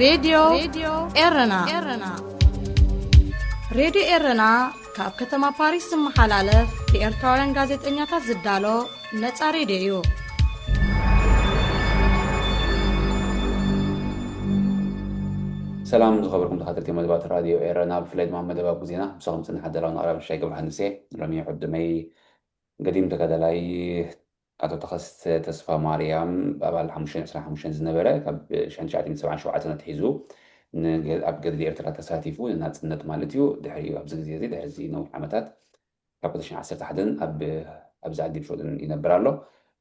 ሬድዮ ኤረና። ሬድዮ ኤረና ካብ ከተማ ፓሪስ ዝመሓላለፍ ብኤርትራውያን ጋዜጠኛታት ዝዳሎ ነጻ ሬድዮ እዩ። ሰላም ዝኸበርኩም ተኸታተልቲ መደባት ራድዮ ኤረና፣ ብፍላይ ድማ መደብ ኣጉ ዜና ምሳኹም ጽንሕ ኣደላውን ኣራምሻይ ገብረሃንሴ። ሎሚ ዕድመይ ገዲም ተጋዳላይ ኣቶ ተኸስተ ተስፋ ማርያም ኣባል ሓሙሽተ ዕስራን ሓሙሽተን ዝነበረ፣ ካብ ሸንሻዕትን ሰብዓን ሸውዓተን ኣትሒዙ ን-፣ ኣብ ገድሊ ኤርትራ ተሳቲፉ፣ ንናጽነት ማለት እዩ። ድሕሪኡ ኣብዚ ግዜ እዚ፣ ድሕሪ እዚ ነዊሕ ዓመታት፣ ካብ ክልተ ሽሕን ዓሰርተ ሓደን ኣብ፣ ኣብዚ ዓዲ ብሾድን ይነብር ኣሎ።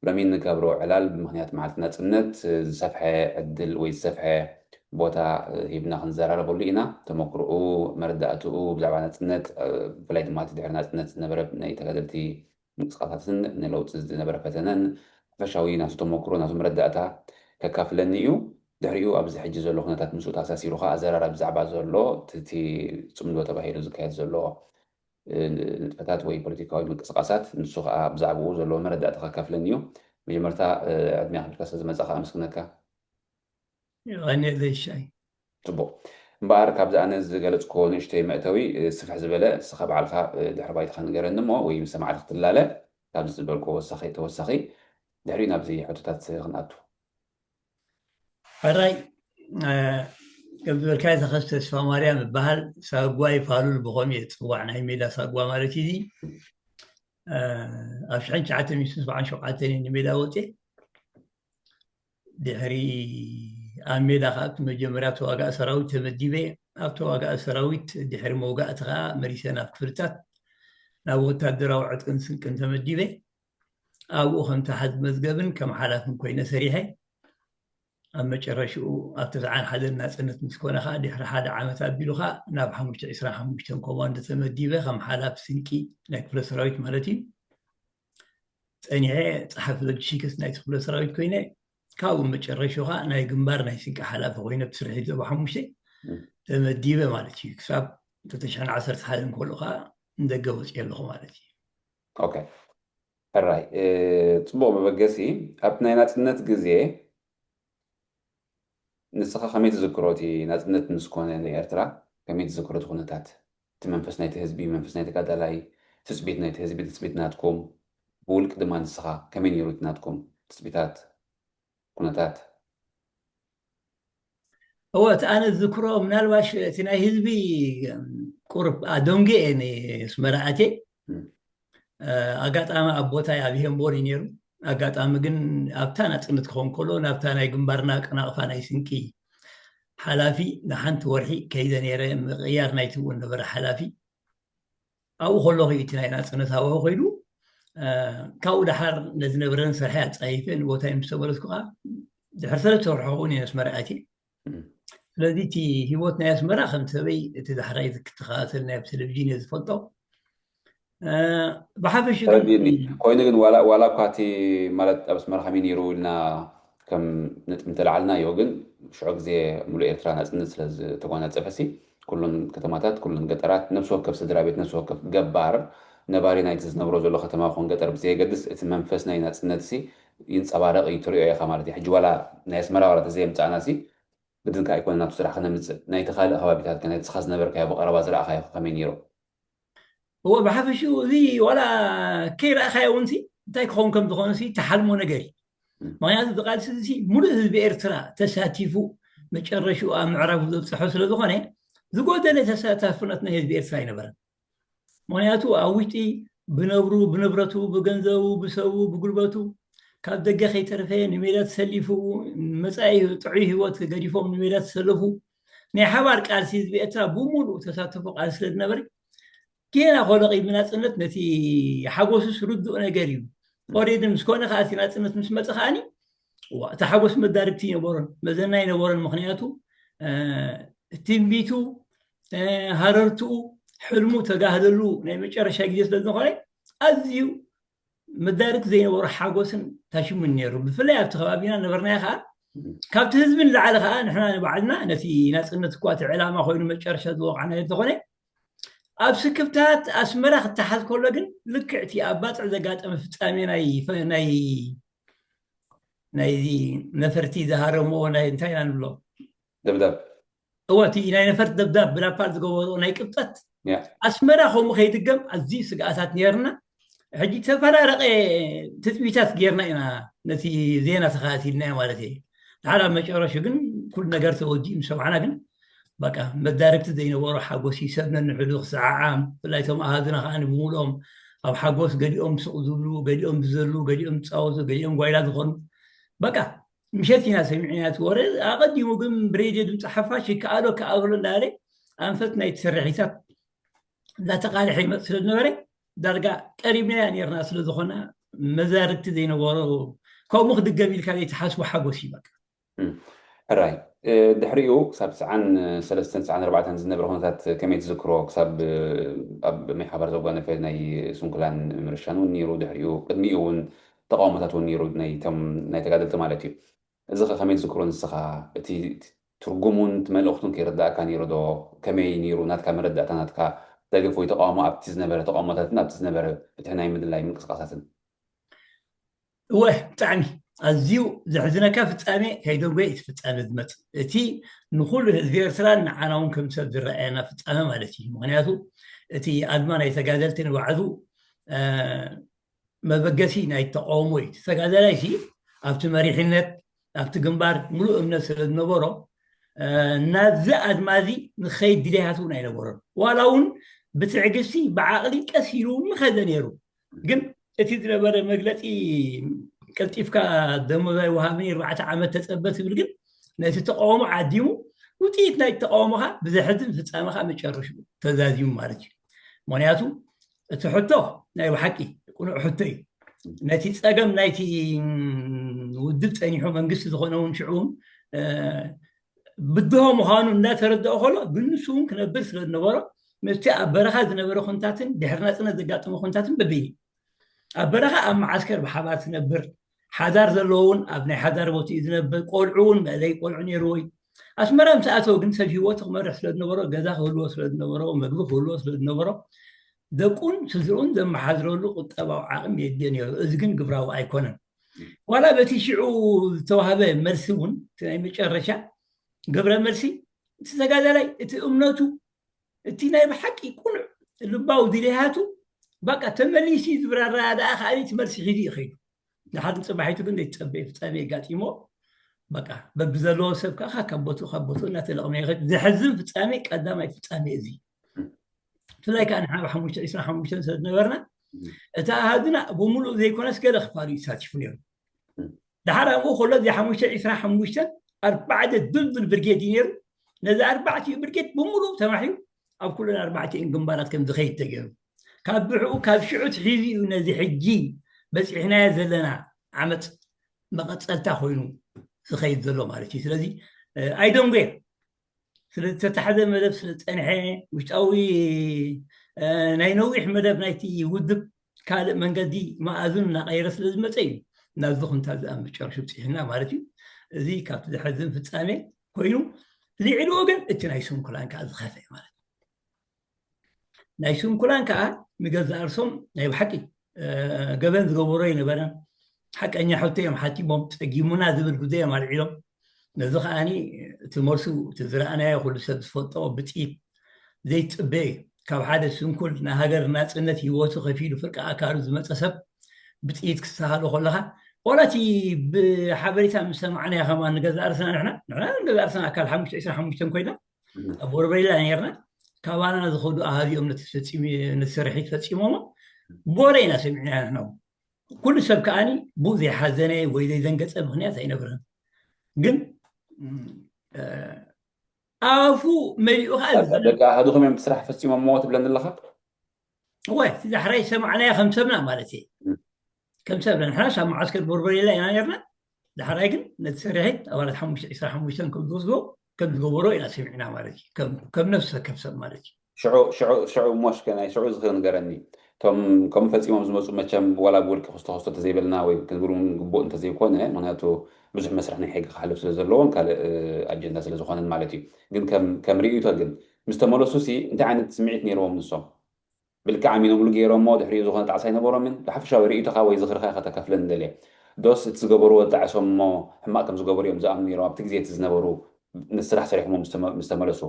ሎሚ እንገብሮ ዕላል ብምኽንያት መዓልቲ ናጽነት ዝሰፍሐ ዕድል ወይ ዝሰፍሐ ቦታ ሂብና ክንዘራረበሉ ኢና። ተመክሮኡ፣ መረዳእትኡ ብዛዕባ ናጽነት፣ ብፍላይ ድማ እቲ ድሕሪ ናጽነት ዝነበረ ናይ ተጋደልቲ ምንቅስቃሳትን ንለውጢ ዝነበረ ፈተነን፣ ሓፈሻዊ ናቱ ተመክሮ፣ ናቱ መረዳእታ ከካፍለኒ እዩ። ድሕሪኡ ኣብዚ ሕጂ ዘሎ ኩነታት ምስኡ ተኣሳሲሩ ከኣ ኣዘራራቢ ብዛዕባ ዘሎ እቲ ጽምዶ ተባሂሉ ዝካየድ ዘሎ፣ እ፣ ንጥፈታት ወይ ፖለቲካዊ ምንቅስቃሳት፣ ንሱ ከኣ ብዛዕባኡ ዘለዎ መረዳእታ ከካፍለኒ እዩ። መጀመርታ፣ እ፣ ዕድመ ኣኽቢርካ ስለ ዝመጻኻ ኣመስግነካ። የቐንየለይ ሻይ። ጽቡቕ። እምበኣር ካብዚ ኣነ ዝገለጽክዎ ንእሽተይ መእተዊ፣ እ፣ ስፍሕ ዝበለ ንስኻ ባዕልኻ፣ እ፣ ድሕሪ ባይታኻ ንገረኒ እሞ፣ ወይ ምስ ሰማዕቲ ክትላለ፣ ካብዚ ዝበልክዎ ወሳኺ፣ ተወሳኺ፣ ድሕሪኡ ናብዚ ሕቶታት ክንኣቱ። ሕራይ፣ እ፣ ከም ዝበልካዮ ተኸስተ ተስፋ ማርያም እበሃል። ሳጓ ይፋሉል ብኸምኡ እየ ዝጽዋዕ፣ ናይ ሜዳ ሳጓ ማለት እዩ። እ፣ ኣብ ሽሕን ትሽዓተ ሚእትን ሰብዓን ሸውዓተን እየ ንሜዳ ወፅየ። ድሕሪ ኣብ ሜዳ ከዓ ኣብቲ መጀመርያ ተዋጋኢ ሰራዊት ተመዲበ። ኣብ ተዋጋኢ ሰራዊት ድሕሪ መውጋእቲ ከዓ መሊሰ ናብ ክፍልታት ናብ ወታደራዊ ዕጥቅን ስንቅን ተመዲበ። ኣብኡ ከም ተሓዝ መዝገብን ከም ሓላፍን ኮይነ ሰሪሐ። ኣብ መጨረሽኡ ኣብ ተስዓን ሓደን ናፅነት ምስ ኮነ ከዓ ድሕሪ ሓደ ዓመት ኣቢሉ ከዓ ናብ ሓሙሽተ ዕስራን ሓሙሽተን ኮማንዶ ተመዲበ ከም ሓላፍ ስንቂ ናይ ክፍለ ሰራዊት ማለት እዩ። ፀኒሐ ፀሓፊ ሎጂስቲክስ ናይ ክፍለ ሰራዊት ኮይነ ካብኡ መጨረሽኡ ከዓ ናይ ግንባር ናይ ስንቂ ሓላፊ ኮይነ ብስርሒት ዞባ ሓሙሽተ ተመዲበ ማለት እዩ። ክሳብ ክልተ ሽሕን ዓሰርተ ሓደን ከሎ ከዓ ንደገ ወፅየ ኣለኹ ማለት እዩ። ኦኬ፣ ሕራይ፣ እ፣ ጽቡቕ መበገሲ። ኣብቲ ናይ ናጽነት ግዜ ንስኻ ከመይ ትዝክሮ? እቲ ናጽነት ምስ ኮነ ንኤርትራ ከመይ ትዝክሮ? እቲ ኩነታት፣ እቲ መንፈስ ናይቲ ህዝቢ፣ መንፈስ ናይ ተጋዳላይ፣ ትጽቢት ናይቲ ህዝቢ፣ ትጽቢት ናትኩም፣ ብውልቂ ድማ ንስኻ ከመይ ነይሩ እቲ ናትኩም ትጽቢታት፣ ኩነታት? እወ፣ እቲ ኣነ ዝዝክሮ ምናልባሽ እቲ ናይ ህዝቢ፣ እም፣ ቁሩብ ኣደንጊ እየ ንስመራ ኣትየ። እም። እ፣ ኣጋጣሚ ኣብ ቦታይ ኣብ ሄምቦር እዩ ነይሩ። ኣጋጣሚ ግን ኣብታ ናጽነት ክኸውን ከሎ ናብታ ናይ ግንባርና ቅናቕፋ ናይ ስንቂ ሓላፊ ንሓንቲ ወርሒ ከይደ ነይረ። ምቕያር ናይቲ እውን ነበረ ሓላፊ። ኣብኡ ከለኹ እዩ እቲ ናይ ናጽነት ሃዋሁ ከይዱ። እ፣ ካብኡ ደሓር ነዚ ነበረን ስርሐ ኣጻይፈ ንቦታይ ምስ ተመለስኩ ከዓ ድሕሪ ሰለስተ ወርሒ ክኸውን እየ ኣስመራ ኣትየ። እም። ስለዚ እቲ ህይወት ናይ ኣስመራ ከም ሰበይ እቲ ዳሕራይ ክተኸታተል ናይ ኣብ ቴሌቪዥን እየ ዝፈልጦ። እ፣ ብሓፈሽኡ ግን ተረዲእኒ። ኮይኑ ግን ዋላ፣ ዋላ እኳ እቲ ማለት ኣብ ኣስመራ ከመይ ነይሩ ኢልና ከም ነጥቢ እንተለዓልናዮ፣ ግን ሽዑ ግዜ ሙሉእ ኤርትራ ናጽነት ስለ ዝተጓናጸፈሲ፣ ኩሉን ከተማታት፣ ኩሉን ገጠራት፣ ነፍሲ ወከፍ ስድራ ቤት፣ ነፍሲ ወከፍ ገባር ነባሪ ናይቲ ዝነብሮ ዘሎ ከተማ ይኹን ገጠር ብዘየገድስ፣ እቲ መንፈስ ናይ ናጽነት ሲ ይንጸባረቕ እዩ፣ ትሪኦ ኢኻ ማለት እዩ። ሕጂ ዋላ ናይ ኣስመራ ዋላ ተዘየምጻእና ሲ፣ ግድን ከኣ ኣይኮነ ናቱ ስራሕ ከነምጽእ፣ ናይቲ ካልእ ከባቢታት ከ፣ ናይቲ ንስኻ ዝነበርካዮ ብቐረባ ዝረኣኻዮ ከመይ ነይሩ? እወ፣ ብሓፈሽኡ እዚ ዋላ ከይረኣኻዮ እውን ሲ፣ እንታይ ክኸውን ከም ዝኾነ ሲ፣ ትሓልሞ ነገር እዩ። እም። ምኽንያቱ፣ እዚ ቃልሲ እዚ ሲ፣ ሙሉእ ህዝቢ ኤርትራ ተሳቲፉ፣ መጨረሽኡ ኣብ ምዕራፉ ዘብጽሖ ስለ ዝኾነ፣ ዝጎደለ ተሳታፍነት ናይ ህዝቢ ኤርትራ ኣይነበረን። ምኽንያቱ፣ ኣብ ውሽጢ ብነብሩ፣ ብንብረቱ፣ ብገንዘቡ፣ ብሰቡ፣ ብጉልበቱ፣ ካብ ደገ ከይተረፈ ንሜዳ ተሰሊፉ፣ መጻኢ ጥዑይ ህይወት ገዲፎም ንሜዳ ተሰለፉ። ናይ ሓባር ቃልሲ ህዝቢ ኤርትራ ብሙሉእ ተሳተፎ ቃልሲ ስለ ዝነበረ፣ ጌና ከለቒ ብናጽነት ነቲ ሓጎሱስ ርዱእ ነገር እዩ። ኦሬዲ ምስ ኮነ ከኣ እቲ ናጽነት ምስ መጸ ከኣኒ፣ ዋ፣ እቲ ሓጎስ መዳርግቲ ኣይነበሮን፣ መዘና ኣይነበሮን። ምኽንያቱ፣ እ፣ ትንቢቱ፣ እ፣ ሃረርትኡ፣ ሕልሙ ተጋህደሉ ናይ መጨረሻ ግዜ ስለ ዝኾነ፣ ኣዝዩ መዳርግቲ ዘይነበሮ ሓጎስን ታሽሙን ነይሩ። ብፍላይ ኣብቲ ከባቢና ነበርናዮ ከኣ፣ እም። ካብቲ ህዝቢ ንላዕሊ ከኣ ንሕና ንባዕልና ነቲ ናጽነት እኳ እቲ ዕላማ ኮይኑ መጨረሻ ዝወቕዕናዮ እንተኾነ፣ ኣብ ስክፍታት ኣስመራ ክተሓዝ ከሎ ግን ልክዕ እቲ ኣብ ባጽዕ ዘጋጠመ ፍጻሜ ናይ ፈ-፣ ናይ፣ ናይዚ ነፈርቲ ዝሃረምዎ ናይ እንታይ ኢና ንብሎ? ደብዳብ እወ እቲ ናይ ነፈርቲ ደብዳብ ብናፓል ዝገበርኦ ናይ ቅብጠት ያ ኣስመራ ከምኡ ከይድገም ኣዝዩ ስግኣታት ነርና። ሕጂ ተፈራረቐ ትፅቢታት ጌርና ኢና ነቲ ዜና ተኸታቲልናዮ ማለት እየ። ድሓር ኣብ መጨረሹ ግን ኩሉ ነገር ተወዲኡ ምስ ሰማዕና ግን በቃ መዳርግቲ ዘይነበሮ ሓጎስ እዩ። ሰብ ነንሕዱ ክሰዓዓም ብፍላይ እቶም ኣሃዝና ከዓ ብሙሉኦም ኣብ ሓጎስ ገሊኦም ስቕ ዝብሉ ገሊኦም ዝዘሉ ገሊኦም ዝፃወቱ ገሊኦም ጓይላ ዝኾኑ በቃ ምሸት ኢና ሰሚዕና እቲ ወረ። ኣቐዲሙ ግን ብሬድዮ ድምፂ ሓፋሽ ይከኣሎ ከኣሎ እንዳበለ ኣንፈት ናይ ትስርሒታት እንዳተቃልሐ ይመፅ ስለ ዝነበረ ዳርጋ ቀሪብናያ ነርና ስለ ዝኾና መዛርግቲ ዘይነበሮ ከምኡ ክድገም ኢልካ ዘይትሓስቦ ሓጎስ እዩ በቃ። ሕራይ ድሕሪኡ ክሳብ ትስዓን ሰለስተን ትስዓን ኣርባዕተን ዝነበረ ኩነታት ከመይ ትዝክሮ? ክሳብ ኣብ ማይ ሓባር ዘጓነፈ ናይ ስንኩላን ምርሻን እውን ነይሩ። ድሕሪኡ ቅድሚኡ እውን ተቃውሞታት እውን ነይሩ ናይቶም ናይ ተጋደልቲ ማለት እዩ። እዚ ከ ከመይ ትዝክሮ ንስኻ? እቲ ትርጉሙን እቲ መልእኽቱን ከይርዳእካ ነይሩ ዶ? ከመይ ነይሩ ናትካ መረዳእታ ናትካ ደገፍ ወይ ተቃውሞ ኣብቲ ዝነበረ ተቃውሞታትን ኣብቲ ዝነበረ ፍትሒ ናይ ምድላይ ምንቅስቃሳትን? እወ ብጣዕሚ ኣዝዩ ዘሕዝነካ ፍጻሜ ከይደንጎየ እቲ ፍጻሜ ዝመጽእ እቲ ንኩሉ ህዝቢ ኤርትራን ንዓና እውን ከም ሰብ ዝረኣየና ፍጻሜ ማለት እዩ። ምክንያቱ እቲ ኣድማ ናይ ተጋደልቲ ንባዕሉ መበገሲ ናይ ተቃውሞ እዩ። ተጋዳላይ ሲ ኣብቲ መሪሕነት ኣብቲ ግንባር ሙሉእ እምነት ስለ ዝነበሮ ናብዚ ኣድማ እዚ ንኸይድ ድሌታት እውን ኣይነበሮን። ዋላ እውን ብትዕግስቲ ብዓቕሊ ቀስ ኢሉ እውን ምኸደ ነይሩ። ግን እቲ ዝነበረ መግለፂ ቀልጢፍካ ደሞዝ ኣይወሃብን ኣርባዕተ ዓመት ተፀበ ትብል ግን ነቲ ተቃውሞ ዓዲሙ ውፅኢት ናይ ተቃውሞኻ ብዘሕዝን ፍፃመኻ መጨረሽኡ ተዛዚሙ ማለት እዩ። ምክንያቱ እቲ ሕቶ ናይ ብሓቂ ቅኑዕ ሕቶ እዩ። ነቲ ፀገም ናይቲ ውድብ ፀኒሑ መንግስቲ ዝኾነ እውን ሽዑ እውን ብድሆ ምዃኑ እንዳተረድኦ ከሎ ግን ንሱ እውን ክነብር ስለ ዝነበሮ ምስቲ ኣብ በረኻ ዝነበረ ኩነታትን ድሕሪ ናፅነት ዘጋጠመ ኩነታትን በበይኑ ኣብ በረኻ ኣብ መዓስከር ብሓባር ትነብር ሓዳር ዘለዎ እውን ኣብ ናይ ሓዳር ቦትኡ ዝነብር ቆልዑ እውን መእለይ ቆልዑ ነይርዎ እዩ። ኣስመራ ምስ ኣተወ ግን ሰብ ህይወቱ ክመርሕ ስለ ዝነበሮ ገዛ ክህልዎ ስለ ዝነበሮ መግቢ ክህልዎ ስለ ዝነበሮ ደቁን ስድርኡን ዘመሓድረሉ ቁጠባዊ ዓቕሚ የድልዮ ነይሩ። እዚ ግን ግብራዊ ኣይኮነን። ዋላ በቲ ሽዑ ዝተዋህበ መልሲ እውን እቲ ናይ መጨረሻ ግብረ መልሲ እቲ ተጋዳላይ እቲ እምነቱ እቲ ናይ ብሓቂ ቁኑዕ ልባዊ ድሌታቱ በቃ ተመሊሱ ዝብራራ ደኣ ከዓ እቲ መልሲ ሒዙ እዩ ከይዱ። ንሓደ ፅባሒቱ ግን ዘይትፀበየ ፍፃሜ የጋጢሞ። በቃ በብዘለዎ ሰብ ከዓ ካብ ቦትኡ ካብ ቦትኡ እናተለቕመ ይኸድ። ዘሕዝን ፍፃሜ ቀዳማይ ፍፃሜ እዚ ብፍላይ ከዓ ንሓ ሓሙሽተ ዒስራ ሓሙሽተ ስለ ዝነበርና እቲ ኣሃዱና ብምሉእ ዘይኮነስ ገለ ክፋሉ ይሳቲፉ ነይሩ። ድሓር ኣብኡ ከሎ እዚ ሓሙሽተ ዒስራ ሓሙሽተ ኣርባዕተ ድልዱል ብርጌድ እዩ ነይሩ። ነዚ ኣርባዕቲኡ ብርጌድ ብምሉእ ተማሒዩ ኣብ ኩለን ኣርባዕቲኤን ግንባራት ከም ዝኸይድ ተገይሩ። ካብ ብሕኡ ካብ ሽዑ ትሒዙ እዩ ነዚ ሕጂ በፂሕናዮ ዘለና ዓመፅ መቐፀልታ ኮይኑ ዝኸይድ ዘሎ ማለት እዩ። ስለዚ ኣይደንጎየ ስለ ዝተታሕዘ መደብ ስለ ዝፀንሐ ውሽጣዊ ናይ ነዊሕ መደብ ናይቲ ውድብ ካልእ መንገዲ መኣዝኑ እናቐየረ ስለ ዝመፀ እዩ ናብዚ ኩንታ እዚ ኣብ መጨረሹ ብፂሕና ማለት እዩ። እዚ ካብቲ ዘሕዝን ፍፃሜ ኮይኑ ልዕልኡ ግን እቲ ናይ ስንኩላን ከዓ ዝኸፈ ማለት እዩ። ናይ ስንኩላን ከዓ ንገዛእ ርሶም ናይ ብሓቂ ገበን ዝገበሮ ኣይነበረን። ሓቀኛ ሕቶ እዮም ሓቲሞም ፀጊሙና ዝብል ጉዳይ እዮም ኣልዒሎም። ነዚ ከዓኒ እቲ መልሱ እቲ ዝረኣናዮ ኩሉ ሰብ ዝፈልጦ ብጥይት ዘይትፅበ እዩ። ካብ ሓደ ስንኩል ንሃገር ናፅነት ህይወቱ ከፊሉ ፍርቂ ኣካሉ ዝመፀ ሰብ ብጥይት ክስተሃሎ ከለካ ዋላ እቲ ብሓበሬታ ምስ ሰማዕናዮ ከማን ንገዛእ ርእስና ንሕና ንሕና ንገዛእ ርእስና ኣካል ሓሙሽተ ዒስራ ሓሙሽተ ኮይና ኣብ ወርበሪላ ነርና ካባና ዝኸዱ ኣሃዚኦም ነቲ ስርሒት ፈፂሞሞ ብወረ ኢና ሰሚዕና ንሕና ኩሉ ሰብ ከዓኒ ብኡ ዘይሓዘነ ወይ ዘይዘንገፀ ምክንያት ኣይነብርን ግን ኣፉ መሊኡ ከዓ ደቂ ኣሃዱ ከመዮም ስራሕ ፈፂሞሞ ትብለኒ ኣለካ ወይ እቲ ዳሕራይ ሰማዕናዮ ከም ሰብና ማለት እየ ከም ሰብና ንሕና ሳብ መዓስከር ቦርበሬላ ኢና ነርና ዳሕራይ ግን ነቲ ስርሒት ኣባላት ሓሙሽተ ዒስራ ሓሙሽተ ከም ዝወስድዎ ከም ዝገበሮ ኢና ሰሚዕና ማለት እዩ ከም ነፍሲ ወከፍ ሰብ ማለት እዩ ሽዑ ሞሽከ ናይ ሽዑ ዝኽሪ ንገረኒ እቶም ከም ፈፂሞም ዝመፁ መቸም ዋላ ብውልቂ ክስቶ ክስቶ ተዘይበልና ወይ ክንብሉ ግቡእ እንተዘይኮነ ምክንያቱ ብዙሕ መስርሕ ናይ ሕጊ ክሓልፍ ስለ ዘለዎን ካልእ ኣጀንዳ ስለ ዝኾነን ማለት እዩ ግን ከም ርእይቶ ግን ምስ ተመለሱ ሲ እንታይ ዓይነት ስምዒት ነይርዎም ንሶም ብልክዕ ኣሚኖምሉ ገይሮሞ ድሕሪኡ ዝኾነ ጣዕሳ ኣይነበሮምን ብሓፈሻዊ ርእይቶኻ ወይ ዝኽርኻ ከተከፍለኒ ደልየ ዶስ እቲ ዝገበርዎ ጣዕሶም እሞ ሕማቕ ከም ዝገበሩ እዮም ዝኣምኑ ነይሮም ኣብቲ ግዜ እቲ ዝነበሩ ንስራሕ ሰሪሖም ምስ ተመ- ምስ ተመለሱ?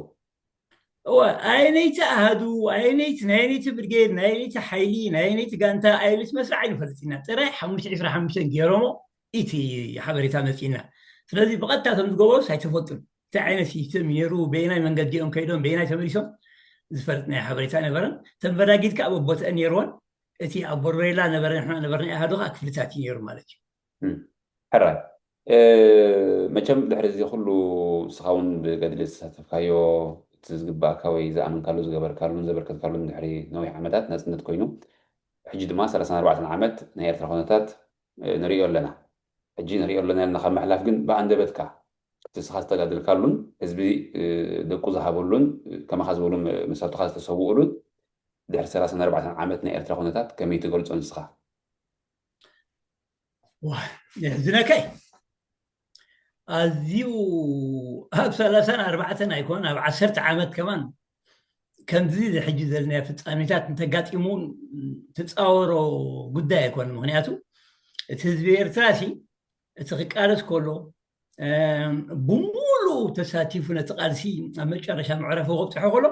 እወ ኣየነይቲ ኣሃዱ ኣየነይቲ ናይ ኣየነይቲ ብርጌድ ናይ ኣየነይቲ ሓይሊ ናይ ኣየነይቲ ጋንታ ኣየነይቲ መስርዕ ኣይንፈልጥ ኢና። ጥራይ ሓሙሽተ ዕስራ ሓሙሽተ ገይሮሞ እቲ ሓበሬታ መፂና። ስለዚ ብቐጥታ እቶም ዝገበሩስ ኣይተፈልጡን። እንታይ ዓይነት ሲስተም እዩ ነይሩ፣ በየናይ መንገዲ እዮም ከይዶም በየናይ ተመሊሶም ዝፈልጥ ናይ ሓበሬታ ነበረን። ተንበዳጊድ ከዓ በቦትአን ነይርወን። እቲ ኣብ ቦርቤላ ነበረ ንሕና ነበርና ኣሃዱ ከዓ ክፍልታት እዩ ነይሩ ማለት እዩ። ሕራይ። መቸም ድሕሪ እዚ ኩሉ ንስኻ እውን ብገድሊ ዝተሳተፍካዮ እቲ ዝግባእካ ወይ ዝኣመንካሉ ዝገበርካሉን ዘበርከትካሉን ድሕሪ ነዊሕ ዓመታት ናፅነት ኮይኑ ሕጂ ድማ ሰላሳን ኣርባዕተን ዓመት ናይ ኤርትራ ኩነታት ንሪኦ ኣለና። ሕጂ ንሪኦ ኣለና ኢልና ካብ ምሕላፍ ግን ብኣንደበትካ እቲ ንስኻ ዝተጋደልካሉን ህዝቢ ደቁ ዝሃበሉን ከማኻ ዝበሉ መሳቱኻ ዝተሰውኡሉን ድሕሪ ሰላሳን ኣርባዕተን ዓመት ናይ ኤርትራ ኩነታት ከመይ ትገልጾ ንስኻ? የሕዝነከይ ኣዝዩ ኣብ ሰላሳን ኣርባዕተን ኣይኮን ኣብ ዓሰርተ ዓመት ከማን ከምዚ ሕጂ ዘለና ፍፃሜታት እንተጋጢሙ ትፃወሮ ጉዳይ ኣይኮን። ምክንያቱ እቲ ህዝቢ ኤርትራ ሲ እቲ ክቃለስ ከሎ ብሙሉ ተሳቲፉ ነቲ ቃልሲ ኣብ መጨረሻ መዕረፎ ክብፅሖ ከሎ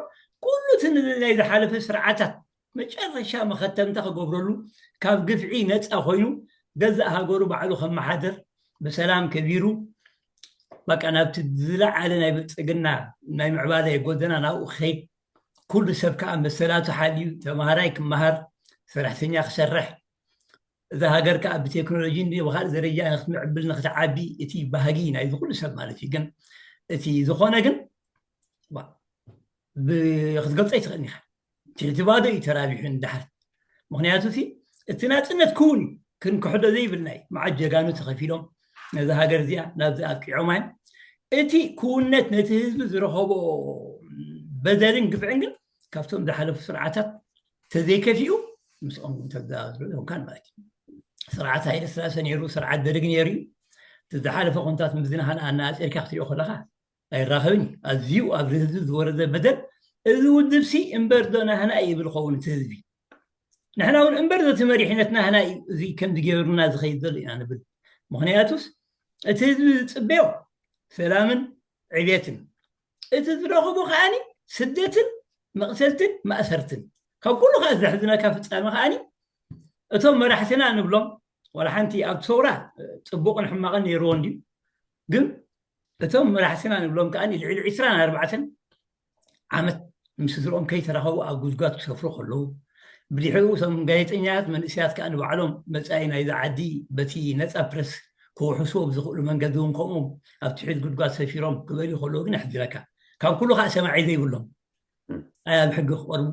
ኩሉ እቲ ናይ ዝሓለፈ ስርዓታት መጨረሻ መኸተምታ ክገብረሉ ካብ ግፍዒ ነፃ ኮይኑ ገዛእ ሃገሩ ባዕሉ ከመሓደር ብሰላም ከቢሩ በቃ ናብቲ ዝለዓለ ናይ ብልፅግና ናይ ምዕባለ ጎደና ናብኡ ክኸይድ ኩሉ ሰብ ከዓ መሰላቱ ሓልዩ ተምሃራይ ክመሃር ሰራሕተኛ ክሰርሕ እዛ ሃገር ከዓ ብቴክኖሎጂ ብካልእ ደረጃ ንክትምዕብል ንክትዓቢ እቲ ባህጊ ናይዚ ኩሉ ሰብ ማለት እዩ። ግን እቲ ዝኾነ ግን ክትገልፆ ይትኽእል ኢኻ። ትሕቲ ባዶ እዩ ተራቢሑ ንድሓር። ምክንያቱ እቲ ናፅነት ክውን እዩ ክንክሕዶ ዘይብልና እዩ። መዓት ጀጋኑ ተኸፊሎም ነዚ ሃገር እዚኣ ናብዚ ኣብቂዖማ እዮም። እቲ ክውነት ነቲ ህዝቢ ዝረኸቦ በደልን ግፍዕን ግን ካብቶም ዝሓለፉ ስርዓታት ተዘይከፊኡ ምስኦም ተዛዝሩ ዮንካን ማለት እዩ። ስርዓት ሃይለ ስላሰ ነይሩ፣ ስርዓት ደርግ ነይሩ እዩ። ዝሓለፈ ኮንታት ምዝናሃን ኣናፂርካ ክትሪኦ ከለካ ኣይራኸብን እዩ። ኣዝዩ ኣብዚ ህዝቢ ዝወረደ በደል እዚ ውድብ ሲ እምበር ዶ ናህና እዩ ይብል ኸውን እቲ ህዝቢ። ንሕና እውን እምበር ዶ እቲ መሪሕነት ናህና እዩ እዚ ከምዚ ገይሩና ዝኸይድ ዘሎ ኢና ንብል። ምክንያቱስ እቲ ህዝቢ ዝፅበዮ ሰላምን ዕቤትን እቲ ዝረኽቡ ከዓኒ ስደትን መቕሰልትን ማእሰርትን ካብ ኩሉ ከዓ ዘሕዝነካ ፍፃሚ ከዓኒ እቶም መራሕትና ንብሎም ዋላ ሓንቲ ኣብ ሰውራ ፅቡቕን ሕማቕን ነይርዎ እንድዩ ግን እቶም መራሕትና ንብሎም ከዓ ልዕሊ ዕስራን ኣርባዕተን ዓመት ምስ ስድርኦም ከይተራኸቡ ኣብ ጉድጓድ ክሰፍሩ ከለዉ ብድሕሪኡ እቶም ጋዜጠኛታት መንእሰያት ከዓ ንባዕሎም መፃኢ ናይዚ ዓዲ በቲ ነፃ ፕረስ ክውሕስዎ ብዝኽእሉ መንገዲ እውን ከምኡ ኣብ ትሕት ጉድጓድ ሰፊሮም ክበልዩ ከለዉ ግን ኣሕዝነካ ካብ ኩሉ ከዓ ሰማዒ ዘይብሎም ኣይ ኣብ ሕጊ ክቐርቡ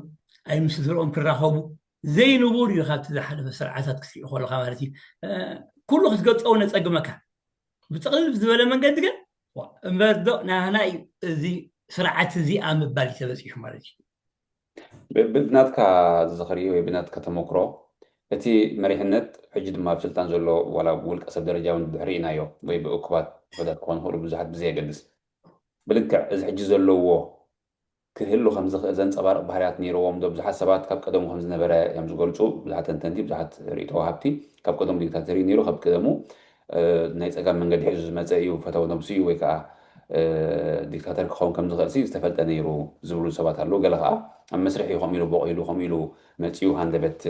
ኣይ ምስ ስድርኦም ክራኸቡ ዘይንቡር እዩ። ካብቲ ዝሓለፈ ስርዓታት ክትሪኦ ከለካ ማለት እዩ ኩሉ ክትገልፀው ነፀግመካ ብጥቕልል ዝበለ መንገዲ ግን እምበር ዶ ናህና እዩ እዚ ስርዓት እዚ ኣብ ምባል እዩ ተበፂሑ ማለት እዩ። ብናትካ ዝኽሪ ወይ ብናትካ ተመክሮ እቲ መሪሕነት ሕጂ ድማ ኣብ ስልጣን ዘሎ ዋላ ውልቀ ሰብ ደረጃ እውን ድሕሪ ኢናዮ ወይ ብእኩባት ውሕዳት ክኾኑ ክእሉ ብዙሓት ብዘየገድስ ብልክዕ እዚ ሕጂ ዘለዎ ክህሉ ከምዝኽእል ዘንፀባርቕ ባህርያት ነይርዎም ዶ? ብዙሓት ሰባት ካብ ቀደሙ ከምዝነበረ እዮም ዝገልፁ። ብዙሓት ተንተንቲ፣ ብዙሓት ርእይቶ ወሃብቲ ካብ ቀደሙ ዲክታተር እዩ ነይሩ፣ ካብ ቀደሙ ናይ ፀጋም መንገዲ ሒዙ ዝመፀ እዩ፣ ፈተው ነብሱ እዩ ወይ ከዓ ዲክታተር ክኸውን ከም ዝኽእል ዝተፈልጠ ነይሩ ዝብሉ ሰባት ኣለዉ። ገለ ከዓ ኣብ መስርሕ እዩ ከምኡ ኢሉ ቦቕ ኢሉ ከምኡ ኢሉ መፂኡ ሃንደበት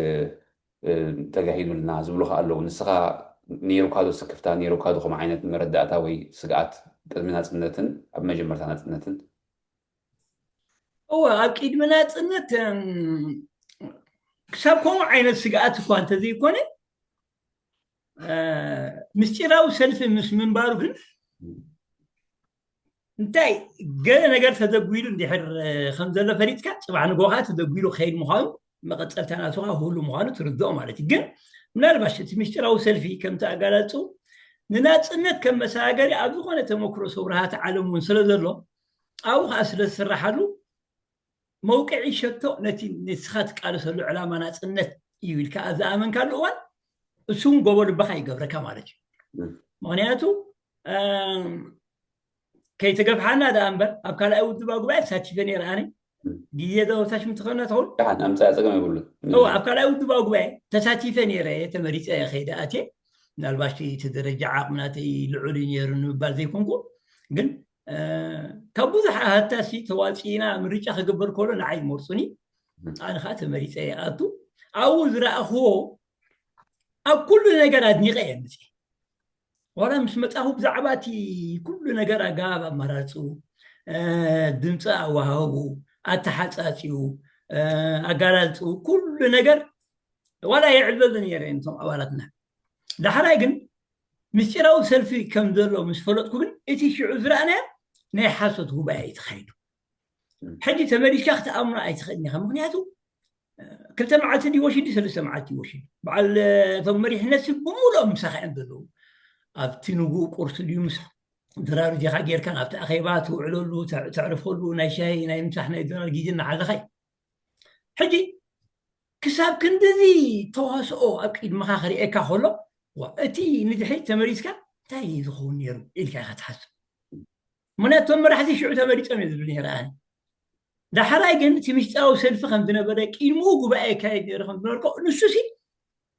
ተጋሂዱልና ዝብሉ ከዓ ኣለዉ። ንስኻ ነይሩካ ዶ ስክፍታ፣ ነይሩካ ዶ ከምኡ ዓይነት መረዳእታ ወይ ስግኣት ቅድሚ ናፅነትን ኣብ መጀመርታ ናፅነትን? እወ ኣብ ቅድሚ ናፅነት ክሳብ ከምኡ ዓይነት ስግኣት እኳ እንተዘይኮነ ምስጢራዊ ሰልፊ ምስ ምንባሩ ግን እንታይ ገለ ነገር ተደጒሉ እንድሕር ከም ዘሎ ፈሊጥካ ፅባሕ ንጎ ከዓ ተደጒሉ ክኸይድ ምዃኑ መቐፀልታ ናቱ ከዓ ህሉ ምዃኑ ትርድኦ ማለት እዩ። ግን ምናልባሽ እቲ ምስጢራዊ ሰልፊ ከምቲ ኣጋላፁ ንናፅነት ከም መሰጋገሪ ኣብ ዝኾነ ተመክሮ ሰውራሃት ዓለም እውን ስለ ዘሎ ኣብኡ ከዓ ስለ ዝስራሓሉ መውቅዒ ሸቶ ነቲ ንስኻ ትቃለሰሉ ዕላማ ናፅነት እዩ ኢልካ ኣብ ዝኣመንካሉ እዋን እሱ እውን ጎቦ ልበኻ ይገብረካ ማለት እዩ። ምክንያቱ ከይተገፍሓና ደኣ እምበር ኣብ ካልኣይ ውድባ ጉባኤ ተሳቲፈ ነይረ ኣነ ግዜ ዶ ታሽም ትኸነ ትኸውን ደሓን ኣምፃያ ፀገም የብሉን። እው ኣብ ካልኣይ ውድባ ጉባኤ ተሳቲፈ ነይረ ተመሪፀ ከይደ ኣትየ ምናልባሽ እቲ ደረጃ ዓቕሚ ናተይ ልዑል እዩ ነይሩ ንምባል ዘይኮንኩ ግን ካብ ብዙሕ ኣሃታሲ ተዋፂእና ምርጫ ክግበር ከሎ ንዓይ ይመርፁኒ። ኣነ ከዓ ተመሪፀ ይኣቱ። ኣብኡ ዝረኣኽዎ ኣብ ኩሉ ነገር ኣድኒቀ እየ ምፅ ዋላ ምስ መፃኹ ብዛዕባ እቲ ኩሉ ነገር ኣገባብ ኣመራርፅኡ፣ ድምፂ ኣወሃህቡ፣ ኣተሓፃፂኡ፣ ኣጋላልፅኡ ኩሉ ነገር ዋላ የዕልለሉ ነይረ እቶም ኣባላትና። ዳሕራይ ግን ምስጢራዊ ሰልፊ ከም ዘሎ ምስ ፈለጥኩ ግን እቲ ሽዑ ዝረኣናዮ ናይ ሓሶት ጉባኤ እዩ ተኻይዱ። ሕጂ ተመሊስካ ክትኣምኖ ኣይትኽእልን ኢኻ። ምክንያቱ ክልተ መዓልቲ ድዩ ወሲዱ፣ ሰለስተ መዓልቲ ወሲዱ። በዓል እቶም መሪሕነት ሲ ብምሉኦም ምሳኻ እዮም ዘለዉ። ኣብቲ ንግኡ ቁርሲ ድዩ ምስ ድራር ዜኻ ጌርካ ናብቲ ኣኼባ ትውዕለሉ፣ ተዕ- ተዕርፈሉ፣ ናይ ሻሂ ናይ ምሳሕ ናይ ድራር ግዜ እናሓለኻ እዩ። ሕጂ ክሳብ ክንድዚ ተዋስኦ ኣብ ቅድመኻ ክርእየካ ከሎ ዋ፣ እቲ ንድሕሪት ተመሊስካ እንታይ እዩ ዝኸውን ነይሩ ኢልካ ኢኻ ትሓስብ። ምክንያቱ እቶም መራሕቲ ሽዑ ተመሪፆም እዮም ዝብል ነይረ ኣነ። ዳሕራይ ግን እቲ ምስጢራዊ ሰልፊ ከም ዝነበረ ቅድሚኡ ጉባኤ ይካየድ ነይሩ ከም ዝነበርኮ ንሱ ሲ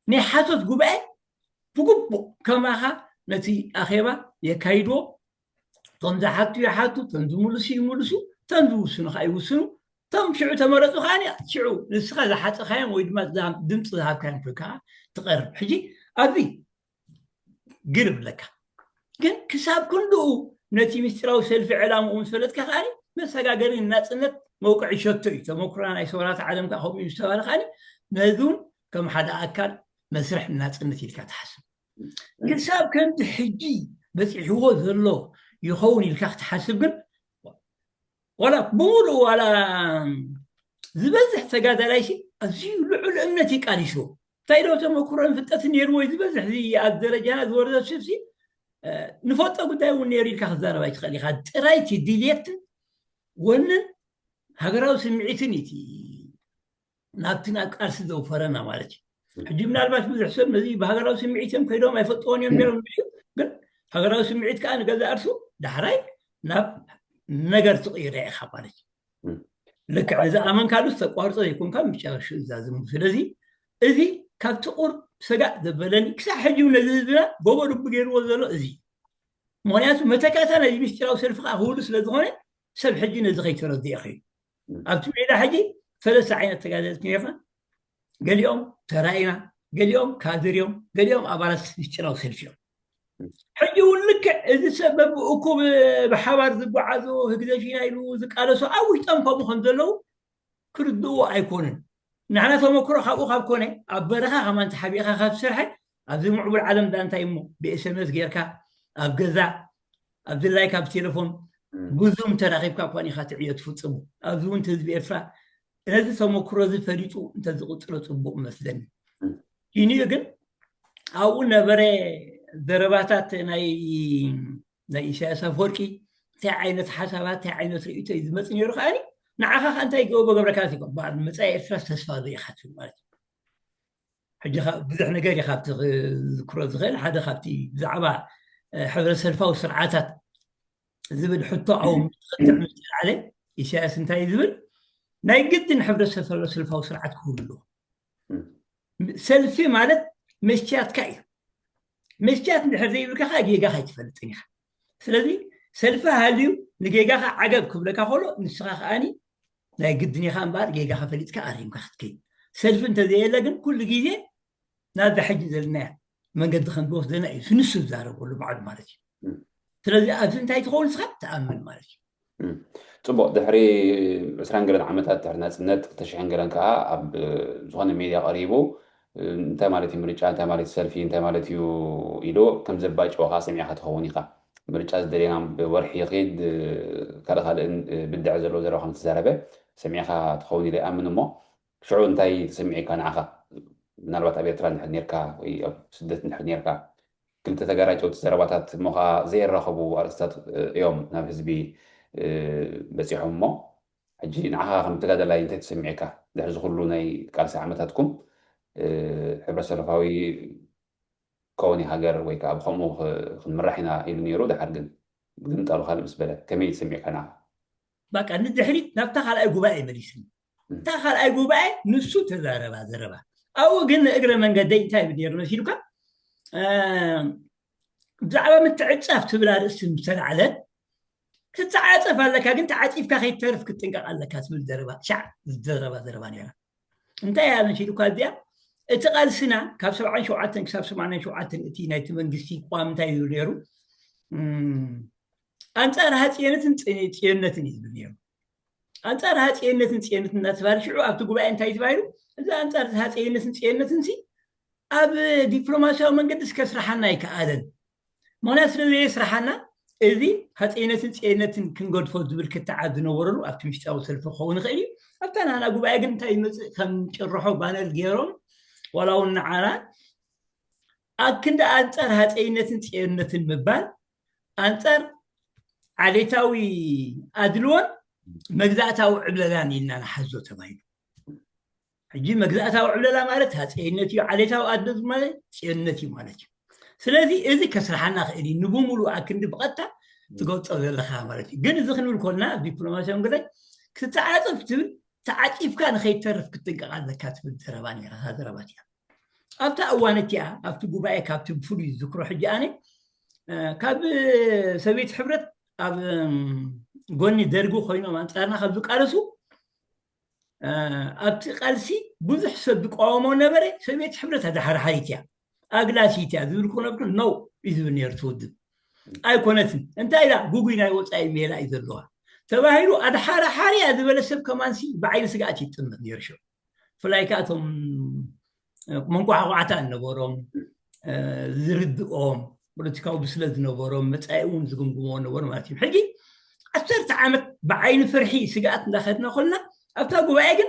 ናይ ሓሶት ጉባኤ ብግቡእ ከማኻ ነቲ ኣኼባ የካይድዎ። እቶም ዝሓቱ ይሓቱ፣ እቶም ዝምልሱ ይምልሱ፣ እቶም ዝውስኑ ከዓ ይውስኑ። እቶም ሽዑ ተመረፁ ከዓ ሽዑ ንስኻ ዝሓፀኻዮም ወይ ድማ ድምፂ ዝሃብካዮም ኮይካ ትቐርብ። ሕጂ ኣብዚ ግር ብለካ ግን ክሳብ ክንድኡ ነቲ ምስጢራዊ ሰልፊ ዕላምኡ ምስ ፈለጥካ ከዓ መሰጋገሪ ናፅነት መውቅዒ ሸቶ እዩ። ተመክሮና ናይ ሰውራት ዓለም ከዓ ከምኡ እዩ ዝተባለ ከዓ ነዚ እውን ከም ሓደ ኣካል መስርሕ ናፅነት ኢልካ ትሓስብ። ክሳብ ከምቲ ሕጂ በፂሕዎ ዘሎ ይኸውን ኢልካ ክትሓስብ ግን ዋላ ብምሉእ ዋላ ዝበዝሕ ተጋዳላይ ሲ ኣዝዩ ልዑል እምነት እዩ ቃሊስዎ። እንታይ ዶ ተመክሮን ፍልጠትን ነይርዎ እዩ ዝበዝሕ እዚ ኣብ ደረጃና ዝወረደ ስብሲ ንፈልጦ ጉዳይ እውን ነይሩ ኢልካ ክዛረብ ኣይትኽእል ኢኻ። ጥራይ እቲ ድልየትን ወንን ሃገራዊ ስምዒትን እቲ ናብቲ ናብ ቃልሲ ዘውፈረና ማለት እዩ። ሕጂ ምናልባት ብዙሕ ሰብ ነዚ ብሃገራዊ ስምዒት እዮም ከይዶም ኣይፈልጥዎን እዮም ነይሮም እዩ። ግን ሃገራዊ ስምዒት ከዓ ንገዛ እርሱ ዳሕራይ ናብ ነገር ትቕይረ ኢኻ ማለት እዩ። ልክዕ እዚ ኣመንካሉ ዝተቋርጾ ዘይኮንካ ምጨረሹ እዛዝሙ። ስለዚ እዚ ካብቲ ቁር ሰጋእ ዘበለኒ ክሳብ ሕጂ እውን ነዚ ህዝብና ጎቦ ልቡ ገይርዎ ዘሎ እዚ እዩ። ምክንያቱ መተካእታ ናይ ምስጢራዊ ሰልፊ ከዓ ክህሉ ስለዝኾነ ሰብ ሕጂ ነዚ ከይተረድኦ ከይዱ ኣብቲ ሜዳ ሕጂ ሰለስተ ዓይነት ተጋደልቲ ነርና። ገሊኦም ተራኢና፣ ገሊኦም ካድር እዮም፣ ገሊኦም ኣባላት ምስጢራዊ ሰልፊ እዮም። ሕጂ እውን ልክዕ እዚ ሰብ በብእኩብ ብሓባር ዝጓዓዙ ህግደፊና ኢሉ ዝቃለሱ ኣብ ውሽጦም ከምኡ ከም ዘለዉ ክርድእዎ ኣይኮኑን። ንሕና ተመክሮ ካብኡ ካብ ኮነ ኣብ በረኻ ከማን ተሓቢእካ ካብ ዝሰርሐ ኣብዚ ምዕቡል ዓለም ዳ እንታይ እሞ ብኤስኤምኤስ ጌርካ ኣብ ገዛ ኣብ ድላይካ ብቴሌፎን ብዙም ተራኺብካ እኳ ኢኻ ትዕዮ ትፍጽሙ። ኣብዚ እውን ህዝቢ ኤርትራ ነዚ ተመክሮ እዚ ፈሊጡ እንተዝቕጽሎ ጽቡቕ መስለኒ። ይንዩ ግን ኣብኡ ነበረ ዘረባታት ናይ ናይ ኢሳያስ ኣፈወርቂ እንታይ ዓይነት ሓሳባት እንታይ ዓይነት ርእቶ እዩ ዝመፅ ነይሩ ከዓኒ ንዓኻ ከ እንታይ ገበ ገብረካ ይኮን በዓል መፃኢ ኤርትራ ተስፋ ዶ ኢኻ ትብል ማለት እዩ። ሕጂ ብዙሕ ነገር እዩ ካብቲ ክዝክሮ ዝኽእል ሓደ ካብቲ ብዛዕባ ሕብረ ሰልፋዊ ስርዓታት ዝብል ሕቶ ኣው ክትዕ ምስ ተላዕለ ኢሳያስ እንታይ እዩ ዝብል ናይ ግድን ሕብረ ሰልፋዊ ስርዓት ክህሉ ኣለዎ። ሰልፊ ማለት መስትያትካ እዩ። መስትያት እንድሕር ዘይብልካ ከዓ ጌጋኻ ኣይትፈልጥን ኢኻ። ስለዚ ሰልፊ ሃልዩ ንጌጋኻ ዓገብ ክብለካ ከሎ ንስኻ ከዓኒ ናይ ግድን ኢኻ እምበኣር ጌጋኻ ፈሊጥካ ኣሪምካ ክትከይድ። ሰልፊ እንተዘየለ ግን ኩሉ ግዜ ናብዛ ሕጂ ዘለናያ መንገዲ ከም ዝወስደና እዩ ንሱ ዝዛረበሉ ባዕሉ ማለት እዩ። ስለዚ ኣብዚ እንታይ ትኸውን ንስኻ ትኣምን ማለት እዩ። ፅቡቅ ድሕሪ ዕስራን ገለን ዓመታት ድሕሪ ናፅነት ክልተ ሽሕን ገለን ከዓ ኣብ ዝኾነ ሜድያ ቀሪቡ እንታይ ማለት እዩ ምርጫ እንታይ ማለት እዩ ሰልፊ እንታይ ማለት እዩ ኢሉ ከም ዘባጭወ ከዓ ሰሚዕካ ትኸውን ኢኻ። ምርጫ ዝደለና ብወርሒ ይኽድ ካልእ ካልእን ብድዐ ዘለዎ ዘረባ ከም ዝተዛረበ ሰሚዕካ ትኸውን ኢለ ይኣምን እሞ ሽዑ እንታይ ተሰሚዑካ ንዓኻ? ምናልባት ኣብ ኤርትራ እንድሕር ኔርካ ወይ ኣብ ስደት እንድሕር ኔርካ ክልተ ተጋራጨውቲ ዘረባታት እሞ ኸዓ ዘየራኸቡ ኣርእስታት እዮም ናብ ህዝቢ በፂሖም እሞ ሕጂ ንዓኻ ከም ተጋዳላይ እንታይ ተሰሚዑካ? ድሕሪ እዚ ኩሉ ናይ ቃልሲ ዓመታትኩም ሕብረተሰልፋዊ ከውን ሃገር ወይ ከዓ ብከምኡ ክንምራሕ ኢና ኢሉ ነይሩ። ድሓር ግን ግምጣሉ ካልእ ምስ በለ ከመይ ተሰሚዑካ ንዓኻ? በቃ ንድሕሪት ናብታ ካልኣይ ጉባኤ መሊስኒ። እታ ካልኣይ ጉባኤ ንሱ ተዛረባ ዘረባ ኣብኡ ግን ንእግረ መንገደይ እንታይ ይብል ነይሩ መሲሉካ ብዛዕባ ምትዕፃፍ ትብል ኣርእስቲ ምስተላዕለት ክትተዓፀፍ ኣለካ፣ ግን ተዓፂፍካ ከይትተርፍ ክትጥንቀቕ ኣለካ ትብል ዘረባ፣ ሻዕ ዘረባ፣ ዘረባ ነይራ። እንታይ እያ መሲሉካ እዚኣ? እቲ ቃልስና ካብ ሰብዓን ሸውዓተን ክሳብ ሰማንያን ሸውዓተን እቲ ናይቲ መንግስቲ ቅዋም እንታይ እዩ ነይሩ? እም፣ ኣንጻር ሃፅየነትን ፅን-፣ ፅዮንነትን እዩ ዝብል ነይሩ። ኣንጻር ሃፅየነትን ፅዮንነትን እናተባህለ ሽዑ ኣብቲ ጉባኤ እንታይ ተባሂሉ? እዚ ኣንጻር ሃፅየነትን ፅዮንነትን ሲ ኣብ ዲፕሎማሲያዊ መንገዲ እስከ ስራሓና ኣይከኣለን። ምኽንያት ስለ ዘየስራሓና እዚ ሃፀይነትን ፅዮነትን ክንገድፎ ዝብል ክትዓት ዝነበረሉ ኣብቲ ምስጢራዊ ሰልፊ ክኸውን ይኽእል እዩ። ኣብታ ናና ጉባኤ ግን እንታይ ይመፅእ ከም ጭርሖ ባነር ገይሮም ዋላ እውን ንዓና ኣብ ክንዲ ኣንፃር ሃፀይነትን ፅዮነትን ምባል ኣንፃር ዓሌታዊ ኣድልዎን መግዛእታዊ ዕብለላን ኢልና ንሓዞ ተባሂሉ። ሕጂ መግዛእታዊ ዕብለላ ማለት ሃፀይነት እዩ፣ ዓሌታዊ ኣድልዎ ማለት ፅዮንነት እዩ ማለት እዩ። ስለዚ እዚ ከስርሓና ክእል እዩ፣ ንብሙሉ ኣክንዲ ብቐጥታ ትገልጾ ዘለኻ ማለት እዩ። ግን እዚ ክንብል ኮልና ኣብ ዲፕሎማሲያዊ ጉዳይ ክትተዓፀፍ ትብል ተዓፂፍካ ንኸይተርፍ ክትጥንቀቕ ኣለካ ትብል ዘረባ ነይራ። እታ ዘረባ እቲኣ ኣብታ እዋን እቲኣ ኣብቲ ጉባኤ ካብቲ ብፍሉይ ዝዝክሮ ሕጂ ኣነ እ፣ ካብ ሰብየት ሕብረት ኣብ እም፣ ጎኒ ደርጊ ኮይኖም ኣንጻርና ካብ ዝቃለሱ እ፣ ኣብቲ ቃልሲ ብዙሕ ሰብ ዝቃወሞ ነበረ። ሰብየት ሕብረት ኣድሓርሓሪት እያ፣ ኣግላሲት እያ ዝብል ክነብሩ ነው እዩ ዝብል ነይሩ እቲ ውድብ። ኣይኮነትን። እንታይ ኢላ? ጉጉይ ናይ ወፃኢ ሜላ እዩ ዘለዋ ተባሂሉ ኣድሓርሓሪ እያ ዝበለ ሰብ ከማንሲ ብዓይኒ ስግኣት ይጥምት ነይሩ። ሽዑ ብፍላይ ከዓ እቶም እ፣ መንቋሕቋዕታ ዝነበሮም እ፣ ዝርድኦም ፖለቲካዊ ብስለት ዝነበሮም መፃኢ እውን ዝግምግሞ ነበሩ ማለት እዩ። ሕጂ ዓሰርተ ዓመት ብዓይኒ ፍርሒ ስግኣት እንዳኸድና ኮልና ኣብታ ጉባኤ ግን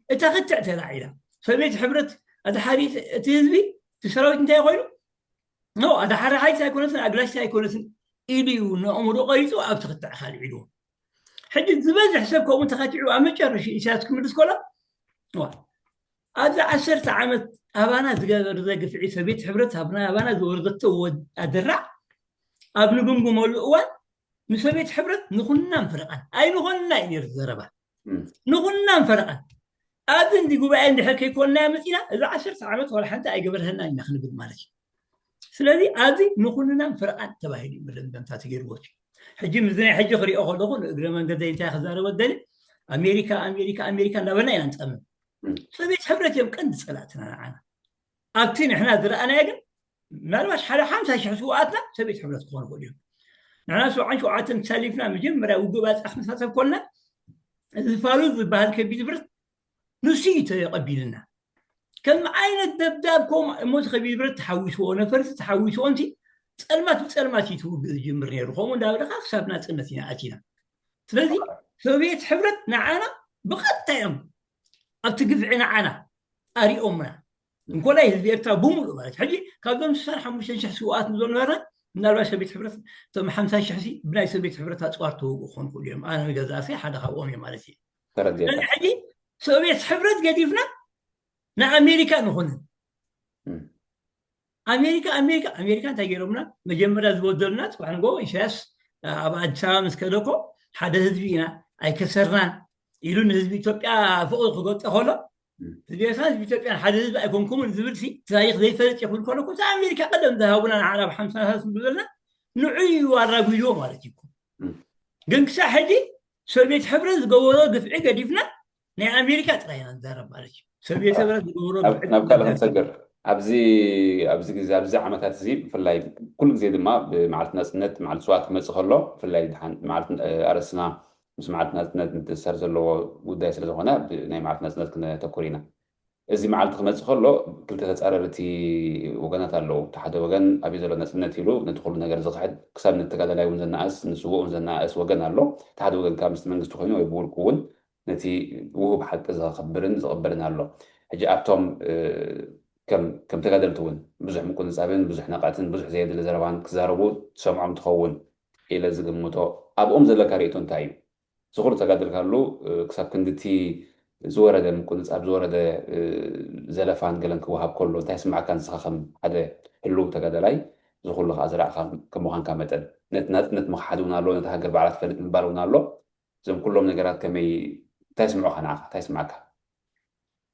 እታ ክትዕ ተላዒላ ሰብየት ሕብረት ኣድሓሪት እቲ ህዝቢ እቲ ሰራዊት እንታይ ኮይኑ ኖ ኣድሓርሓሪት ኣይኮነትን ኣግላሲት ኣይኮነትን ኢሉ እዩ ንኣእምሮ ቀሪፁ ኣብቲ ክትዕ ካልዒልዎ። ሕጂ ዝበዝሕ ሰብ ከምኡ ተኸቲዑ ኣብ መጨረሽ ኢሳያስ ክምልስ ኮሎ ዋ፣ ኣብዚ ዓሰርተ ዓመት ኣባና ዝገበርዘ ግፍዒ ሰብየት ሕብረት ኣብና ኣባና ዝወርደቶ ወድ ኣደራዕ ኣብ ንግምግመሉ እዋን ንሰብየት ሕብረት ንኹናን ፈረቓን ኣይንኾንና እዩ ነይሩ ዘረባ። እም። ንኹናን ፈረቓን ኣብዚ እንዲ ጉባኤ እንድሕር ከይኮንና መፂና እዚ ዓሰርተ ዓመት ዋላ ሓንቲ ኣይገበርሀና ኢና ክንብል ማለት እዩ። ስለዚ ኣብዚ ንኹንናን ፈረቓን ተባሂሉ እዩ መደምደምታ ተገይርዎ እዩ። ሕጂ ምስዚ ናይ ሕጂ ክሪኦ ከለኹ ንእግረ መንገደይ እንታይ ክዛረበ ደሊ ኣሜሪካ ኣሜሪካ ኣሜሪካ እንዳበልና ኢና ንፀምም። እም። ሰብየት ሕብረት እዮም ቀንዲ ፀላእትና ንዓና። ኣብቲ ንሕና ዝረኣናዮ ግን ምናልባሽ ሓደ ሓምሳ ሽሕ ስውኣትና ሰብየት ሕብረት ክኾኑ ይኽእሉ እዮም። ንሕና ሰብዓን ሸውዓተን ተሳሊፍና መጀመርያ ውግእ ባፅዕ ክንሳተፍ ኮልና እዚ ፋሉል ዝበሃል ከቢድ ብረት ንሱ እዩ ተቐቢልና። ከም ዓይነት ደብዳብ ከምኡ እሞ እዚ ከቢድ ብረት ተሓዊስዎ ነፈርቲ ተሓዊስዎ እንቲ ፀልማት ብፀልማት እዩ ትውግእ ዝጅምር ነይሩ። ከምኡ እንዳበለካ ክሳብ ናፅነት ኢና ኣቲና። ስለዚ ሶቪየት ሕብረት ንዓና ብቐጥታ እዮም ኣብቲ ግፍዒ ንዓና ኣሪኦምና። እንኮላይ ህዝቢ ኤርትራ ብምሉእ ማለት ሕጂ ካብዞም ስሳን ሓሙሽተን ሽሕ ስውኣት ንዞም ነበርና ምናልባት ሶቪየት ሕብረት እቶም ሓምሳ ሽሕ ሲ ብናይ ሶቪየት ሕብረት ኣፅዋር ተወግኡ ክኾኑ ክእሉ እዮም። ኣነ ንገዛእሰይ ሓደ ካብኦም እየ ማለት እዩ። ተረዲኤካ። ስለዚ ሕጂ ሶቪየት ሕብረት ገዲፍና ንኣሜሪካ ንኹንን። እም። ኣሜሪካ ኣሜሪካ ኣሜሪካ እንታይ ገይሮምና? መጀመርያ ዝበደሉና ፅባሕ ንጎ ኢሳያስ ኣብ ኣዲስ ኣበባ ምስ ከደኮ ሓደ ህዝቢ ኢና ኣይከሰርናን ኢሉ ንህዝቢ ኢትዮጵያ ፍቕሪ ክገልፀ ከሎ እም። ህዝቢ ኤርትራ ህዝቢ ኢትዮጵያን ሓደ ህዝቢ ኣይኮንኩምን ዝብል ሲ ታሪክ ዘይፈልጥ ይኹን ከሎ እኮ ኣሜሪካ ቀደም ዝሃቡና ንዓና ብ ሓምሳ ሳስ ዝበልና ንዑ እዩ ኣራጉድዎ ማለት እዩ እኮ። እም። ግን ክሳብ ሕጂ ሶቪየት ሕብረት ዝገበሮ ግፍዒ ገዲፍና ናይ ኣሜሪካ ጥራይ ኢና ንዛረብ ማለት እዩ። ሶቪየት ሕብረት ዝገበሮ ናብ ግፍዒ ናብ ካልእ ክንሰግር ኣብዚ ኣብዚ ግዜ ኣብዚ ዓመታት እዚ ብፍላይ ኩሉ ግዜ ድማ ብመዓልቲ ናጽነት መዓልቲ ስዋት ክመጽእ ከሎ ብፍላይ ድሓን መዓልቲ ኣረስና ምስ መዓልቲ ናጽነት ምትእስሳር ዘለዎ ጉዳይ ስለ ዝኾነ ኣብ ናይ መዓልቲ ናጽነት ክነተኩር ኢና። እዚ መዓልቲ ክመጽእ ከሎ ክልተ ተጻረርቲ ወገናት ኣለዉ። እቲ ሓደ ወገን ኣበይ ዘሎ ናጽነት ኢሉ ነቲ ኩሉ ነገር ዝኽሕድ ክሳብ ነቲ ተጋዳላይ እውን ዘነኣእስ ንስዉእ እውን ዘነኣእስ ወገን ኣሎ። እቲ ሓደ ወገን ከዓ ምስቲ መንግስቲ ኮይኑ ወይ ብውልቁ እውን ነቲ ውሁብ ሓቂ ዘኸብርን ዝቕበልን ኣሎ። ሕጂ ኣብቶም ከም ከም ተጋደልቲ እውን ብዙሕ ምቁንጻብን ብዙሕ ነቐዕትን ብዙሕ ዘየድሊ ዘረባን ክዛረቡ ትሰምዖም ትኸውን ኢለ ዝግምቶ ኣብኦም ዘለካ ርእይቶ እንታይ እዩ? እዚ ኩሉ ተጋደልካሉ ክሳብ ክንድቲ ዝወረደ ምቁንጻብ ዝወረደ ዘለፋን ገለን ክወሃብ ከሎ እንታይ ስማዕካ ንስኻ ከም ሓደ ህሉው ተጋደላይ እዚ ኩሉ ከዓ ዝረእኻ ከም ምዃንካ መጠን ነቲ ናጽነት ምኽሓድ እውን ኣሎ ነቲ ሃገር ባዕላ ትፈልጥ ምባል እውን ኣሎ እዞም ኩሎም ነገራት ከመይ እንታይ ስምዑኻ ንዓኻ እንታይ ስማዕካ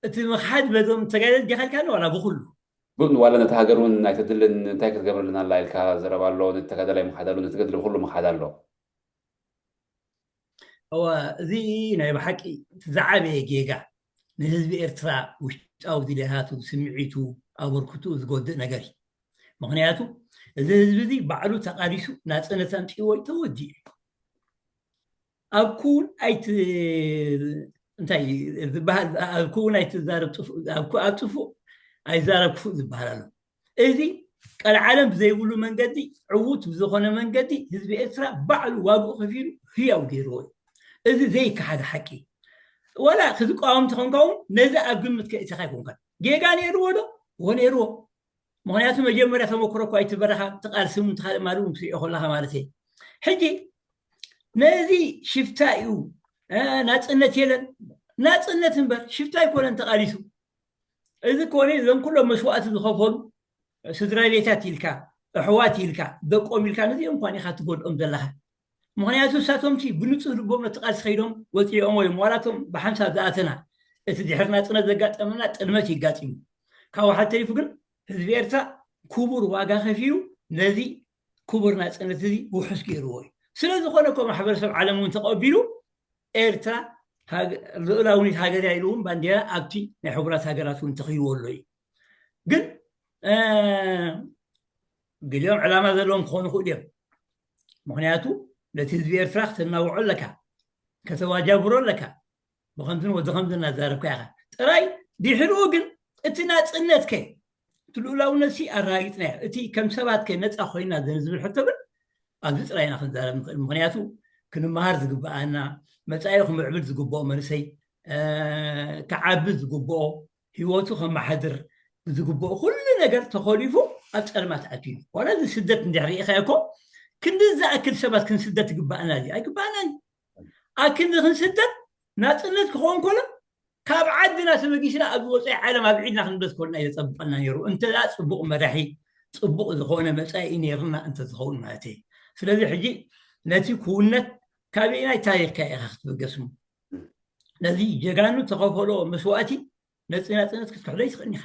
እቲ ምኽሓድ በዞም ተጋደል ዲኻ ኢልካ ዋላ ብኩሉ ዋላ ነቲ ሃገር እውን ኣይተድልን እንታይ ክትገብረልና ኣላ ኢልካ ዘረባ ኣሎ ነቲ ተጋዳላይ ምኽሓድ ኣሎ ነቲ ገድሊ ብኩሉ ምኽሓድ ኣሎ እዋ፣ እዚ ናይ ብሓቂ እቲ ዝዓበየ ጌጋ ንህዝቢ ኤርትራ ውሽጣዊ ድሌታቱ፣ ስምዒቱ፣ ኣበርክትኡ ዝጎድእ ነገር እዩ። ምኽንያቱ እዚ ህዝቢ እዚ ባዕሉ ተቓሊሱ ናጽነት ኣምጺእዎ እዩ፣ ተወዲኡ እዩ። ኣብ ክውን ኣይት-፣ እንታይ ዝበሃል፣ ኣብ ክውን ኣይትዛረብ ጥፉእ፣ ኣብ ክፉእ ኣይዛረብ ክፉእ ዝበሃል ኣሎ። እዚ ቀልዓለም ብዘይብሉ መንገዲ፣ ዕዉት ብዝኾነ መንገዲ ህዝቢ ኤርትራ ባዕሉ ዋግኡ ከፊሉ ህያው ገይርዎ እዩ። እዚ ዘይከሓድ ሓቂ እዩ። ዋላ ክዝቃወም እንተኾንካ እውን ነዚ ኣብ ግምት ከእተኻ ኣይኮንካን። ጌጋ ነይርዎ ዶ? እዎ ነይርዎ። ምኽንያቱ መጀመርያ ተመክሮ እኳ ኣይትበረኻ፣ እቲ ቃልሲ እውን እንተኻልእ ማሉ እውን ክትሪኦ ከለኻ ማለት እየ። ሕጂ ነዚ ሽፍታ እዩ፣ እ፣ ናጽነት የለን። ናጽነት እምበር ሽፍታ ኣይኮነን ተቓሊሱ። እዚ ኮነ እዞም ኩሎም መስዋእቲ ዝኸፈሉ ስድራ ቤታት ኢልካ፣ ኣሕዋት ኢልካ፣ ደቆም ኢልካ፣ ነዚኦም እንኳን ኢኻ ትጎድኦም ዘለኻ። ምኽንያቱ ንሳቶም ሲ ብንጹህ ልቦም ነቲ ቃልሲ ከይዶም ወጺኦም እዮም። ዋላቶም ብሓንሳብ ዝኣተና፣ እቲ ድሕሪ ናጽነት ዘጋጠመና ጥልመት ይጋጢሙ። ካብኡ ሓተሪፉ ግን ህዝቢ ኤርትራ ክቡር ዋጋ ከፊሉ ነዚ ክቡር ናጽነት እዚ ውሑስ ገይርዎ እዩ። ስለ ዝኾነ እኮ ማሕበረሰብ ዓለም እውን ተቐቢሉ ኤርትራ ሃገ-፣ ልኡላውነት ሃገር እያ ኢሉ እውን ባንዴራ ኣብቲ ናይ ሕቡራት ሃገራት እውን ተኺልዎ ኣሎ እዩ። ግን፣ እ፣ ገሊኦም ዕላማ ዘለዎም ክኾኑ ይኽእሉ እዮም። ምኽንያቱ ነቲ ህዝቢ ኤርትራ ክተናውዖ ኣለካ፣ ከተዋጃብሮ ኣለካ። ብኸምዝን ወዲ ኸምዝን እናዛረብካ ኢኻ። ጥራይ ድሕሪኡ ግን እቲ ናጽነት ከ፣ እቲ ልኡላውነት ሲ ኣረጋጊጽናዮ። እቲ ከም ሰባት ከ ነጻ ኮይና ዘን ዝብል ሕቶ ግን ኣብዚ ጥራይ ኢና ክንዛረብ ንኽእል። ምኽንያቱ ክንመሃር ዝግብኣና፣ መጻኢ ክምዕብል ዝግብኦ መንእሰይ፣ እ፣ ክዓቢ ዝግብኦ፣ ህይወቱ ከመሓድር ዝግብኦ ኩሉ ነገር ተኾሊፉ ኣብ ጸልማት ኣትዩ። ዋላ እዚ ስደት እንድሕር ርኢኻዮ እኮ ክንዲ ዝኣክል ሰባት ክንስደት ይግብኣና እዩ። ኣይግብኣናን። ኣብ ክንዲ ክንስደት ናጽነት ክኸውን ከሎ ካብ ዓድና ተበጊስና ኣብ ወጻኢ ዓለም ኣብ ዒድና ክንበት ኮልና እዩ ዘጸብቐና ነይሩ። እንተ ደኣ ጽቡቕ መራሒ፣ ጽቡቕ ዝኾነ መጻኢ ነይርና እንተ ዝኸውን ማለት እዩ። ስለዚ ሕጂ ነቲ ክውነት ካበየናይ ታሪኽካ ኢኻ ክትበገስሙ? ነዚ ጀጋኑ ተኸፈሎ መስዋእቲ ነዚ ናጽነት ክትክሕዶ ይትኽእልን ኢኻ።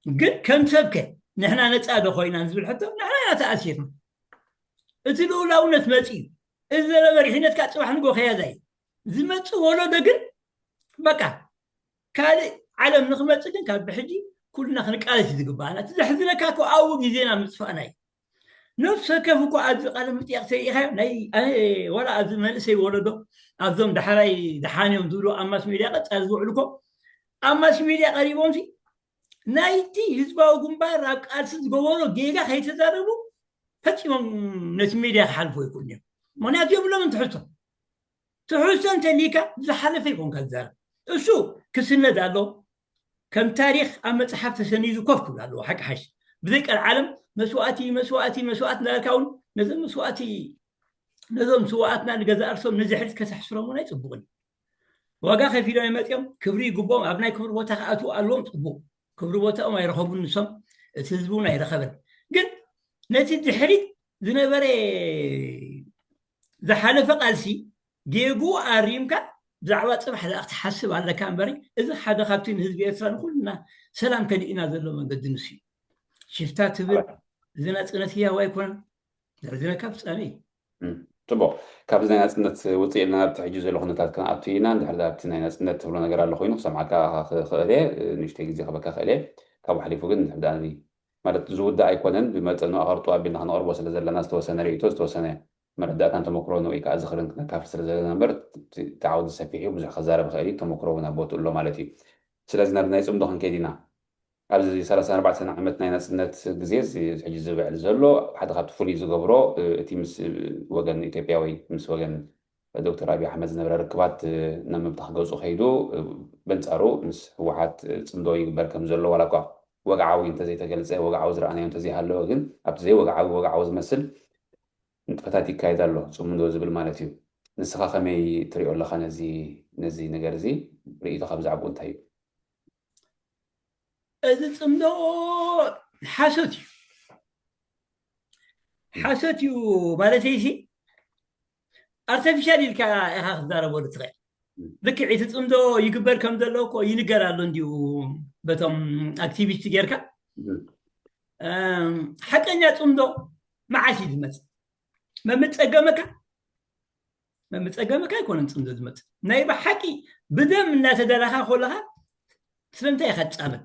ግን ከም ሰብከ ንሕና ነጻ ዶ ኮይና ንዝብል ሕቶ ንሕና ኢና ተኣሲርና። እቲ ልኡላውነት መጺኡ፣ እዚ ዘሎ መሪሕነት ከኣ ጽባሕ ንግሆ ከያዛ እዩ። ዝመጽእ ወለዶ ግን በቃ ካልእ ዓለም ንኽመጽእ ግን ካብ ብሕጂ ኩልና ክንቃለስ እዩ ዝግባኣና። እቲ ዘሕዝነካ እኮ ኣብኡ ግዜና ምጥፋእና እዩ። ነፍሲ ወከፍ እኮ ኣብዚ ቃለ መጠይቕ ተሪኢኻዮ፣ ናይ፣ ኣነ፣ ዋላ ኣብዚ መንእሰይ ወለዶ፣ ኣብዞም ዳሕራይ ደሓን እዮም ዝብሉ ኣብ ማስ ሚድያ ቀጻሊ ዝውዕሉ እኮ ኣብ ማስ ሚድያ ቀሪቦም ሲ ናይቲ ህዝባዊ ግንባር ኣብ ቃልሲ ዝገበሮ ጌጋ ከይተዛረቡ ፈጺሞም ነቲ ሚድያ ክሓልፉ ኣይክእሉን እዮም። ምኽንያቱ የብሎምን ትሕዝቶ። ትሕዝቶ እንተሊካ ዝሓለፈ ይኮንካ ዝዛረብ። እሱ ክስነድ ኣሎ፣ ከም ታሪኽ ኣብ መጽሓፍ ተሰኒዱ ኮፍ ክብል ኣለዎ። ሓቂ ሓሽ ብዘይ ቀልዓለም መስዋእቲ፣ መስዋእቲ፣ መስዋእቲ እንዳበልካ እውን ነዞም መስዋእቲ፣ ነዞም ስዋኣትና ንገዛእ ርእሶም ንድሕሪት ከተሕስሮም እውን ኣይጽቡቕን እዩ። ዋጋ ከፊሎም እዮም መጺኦም፣ ክብሪ ይግብኦም፣ ኣብ ናይ ክብሪ ቦታ ክኣትዉ ኣለዎም፣ ጽቡቕ። ክብሪ ቦታኦም ኣይረኸቡን ንሶም፣ እቲ ህዝቢ እውን ኣይረኸበን። ግን ነቲ ድሕሪት ዝነበረ ዝሓለፈ ቃልሲ ጌግኡ ኣሪምካ ብዛዕባ ጽባሕ ደኣ ክትሓስብ ኣለካ እምበሪ፣ እዚ ሓደ ካብቲ ንህዝቢ ኤርትራ ንኹልና ሰላም ከሊእና ዘሎ መንገዲ ንሱ እዩ። ሽፍታ ትብል እዚ ናጽነት ህያው ኣይኮነን። ዘሕዝነካ ፍጻሜ እዩ። እም፣ ጽቡቕ። ካብዚ ናይ ናጽነት ውጽእ ኢልና ናብቲ ሕጂ ዘሎ ኩነታት ክንኣቱ ኢና። እንድሕር ኣብቲ ናይ ናጽነት ትብሎ ነገር ኣሎ ኮይኑ ክሰምዓካ ክኽእል እየ፣ ንእሽተይ ግዜ ክበካ ክእል እየ። ካብኡ ሓሊፉ ግን እንድሕር ደኣ እዚ ማለት ዝውዳእ ኣይኮነን፣ ብመጠኑ ኣቐርጡ ኣቢልና ክነቕርቦ ስለ ዘለና ዝተወሰነ ርእይቶ፣ ዝተወሰነ መረዳእታን ተመክሮን ወይ ከዓ ዝኽርን ክነካፍል ስለ ዘለና እምበር፣ እቲ፣ እቲ ዓውዲ ሰፊሕ እዩ፣ ብዙሕ ክዛረብ ይኽእል እዩ፣ ተመክሮ እውን ኣብ ቦትኡ ኣሎ ማለት እዩ። ስለዚ ናብ ናይ ጽምዶ ክንከይድ ኢና። ኣብዚ ሰላሳን ኣርባዕተን ዓመት ናይ ናጽነት ግዜ እዚ ሕጂ ዝውዕል ዘሎ ሓደ ካብቲ ፍሉይ ዝገብሮ፣ እ፣ እቲ ምስ ወገን ኢትዮጵያ ወይ ምስ ወገን ዶክተር ኣብይ ኣሕመድ ዝነበረ ርክባት፣ እ፣ ናብ ምብታኽ ገጹ ከይዱ፣ እ፣ በንጻሩ ምስ ህወሓት፣ እ፣ ጽምዶ ይግበር ከም ዘሎ ዋላ እኳ ወግዓዊ እንተዘይተገልጸ፣ ወግዓዊ ዝረኣናዮ እንተዘይሃለወ ግን ኣብቲ ዘይወግዓዊ ወግዓዊ ዝመስል ንጥፈታት ይካየድ ኣሎ፣ ጽምዶ ዝብል ማለት እዩ። ንስኻ ከመይ ትሪኦ ኣለኻ ነዚ፣ ነዚ ነገር እዚ? ርእይቶኻ ብዛዕባኡ እንታይ እዩ? እዚ ጽምዶ ሓሶት እዩ። ሓሶት እዩ ማለተይ ሲ ኣርተፊሻል ኢልካ ኢኻ ክትዛረበሉ ትኽእል። ልክዕ እቲ ጽምዶ ይግበር ከም ዘሎ እኮ ይንገር ኣሎ እንዲሁ በቶም ኣክቲቪስት ጌርካ። እም። እም፣ ሓቀኛ ጽምዶ መዓስ እዩ ዝመጽእ? መምጸገመካ መምፀገምካ ኣይኮነን ፅምዶ ዝመፅእ ናይ ብሓቂ ብደም እናተደላኻ ኮለኻ ስለምንታይ ኢኻ ትፃመድ?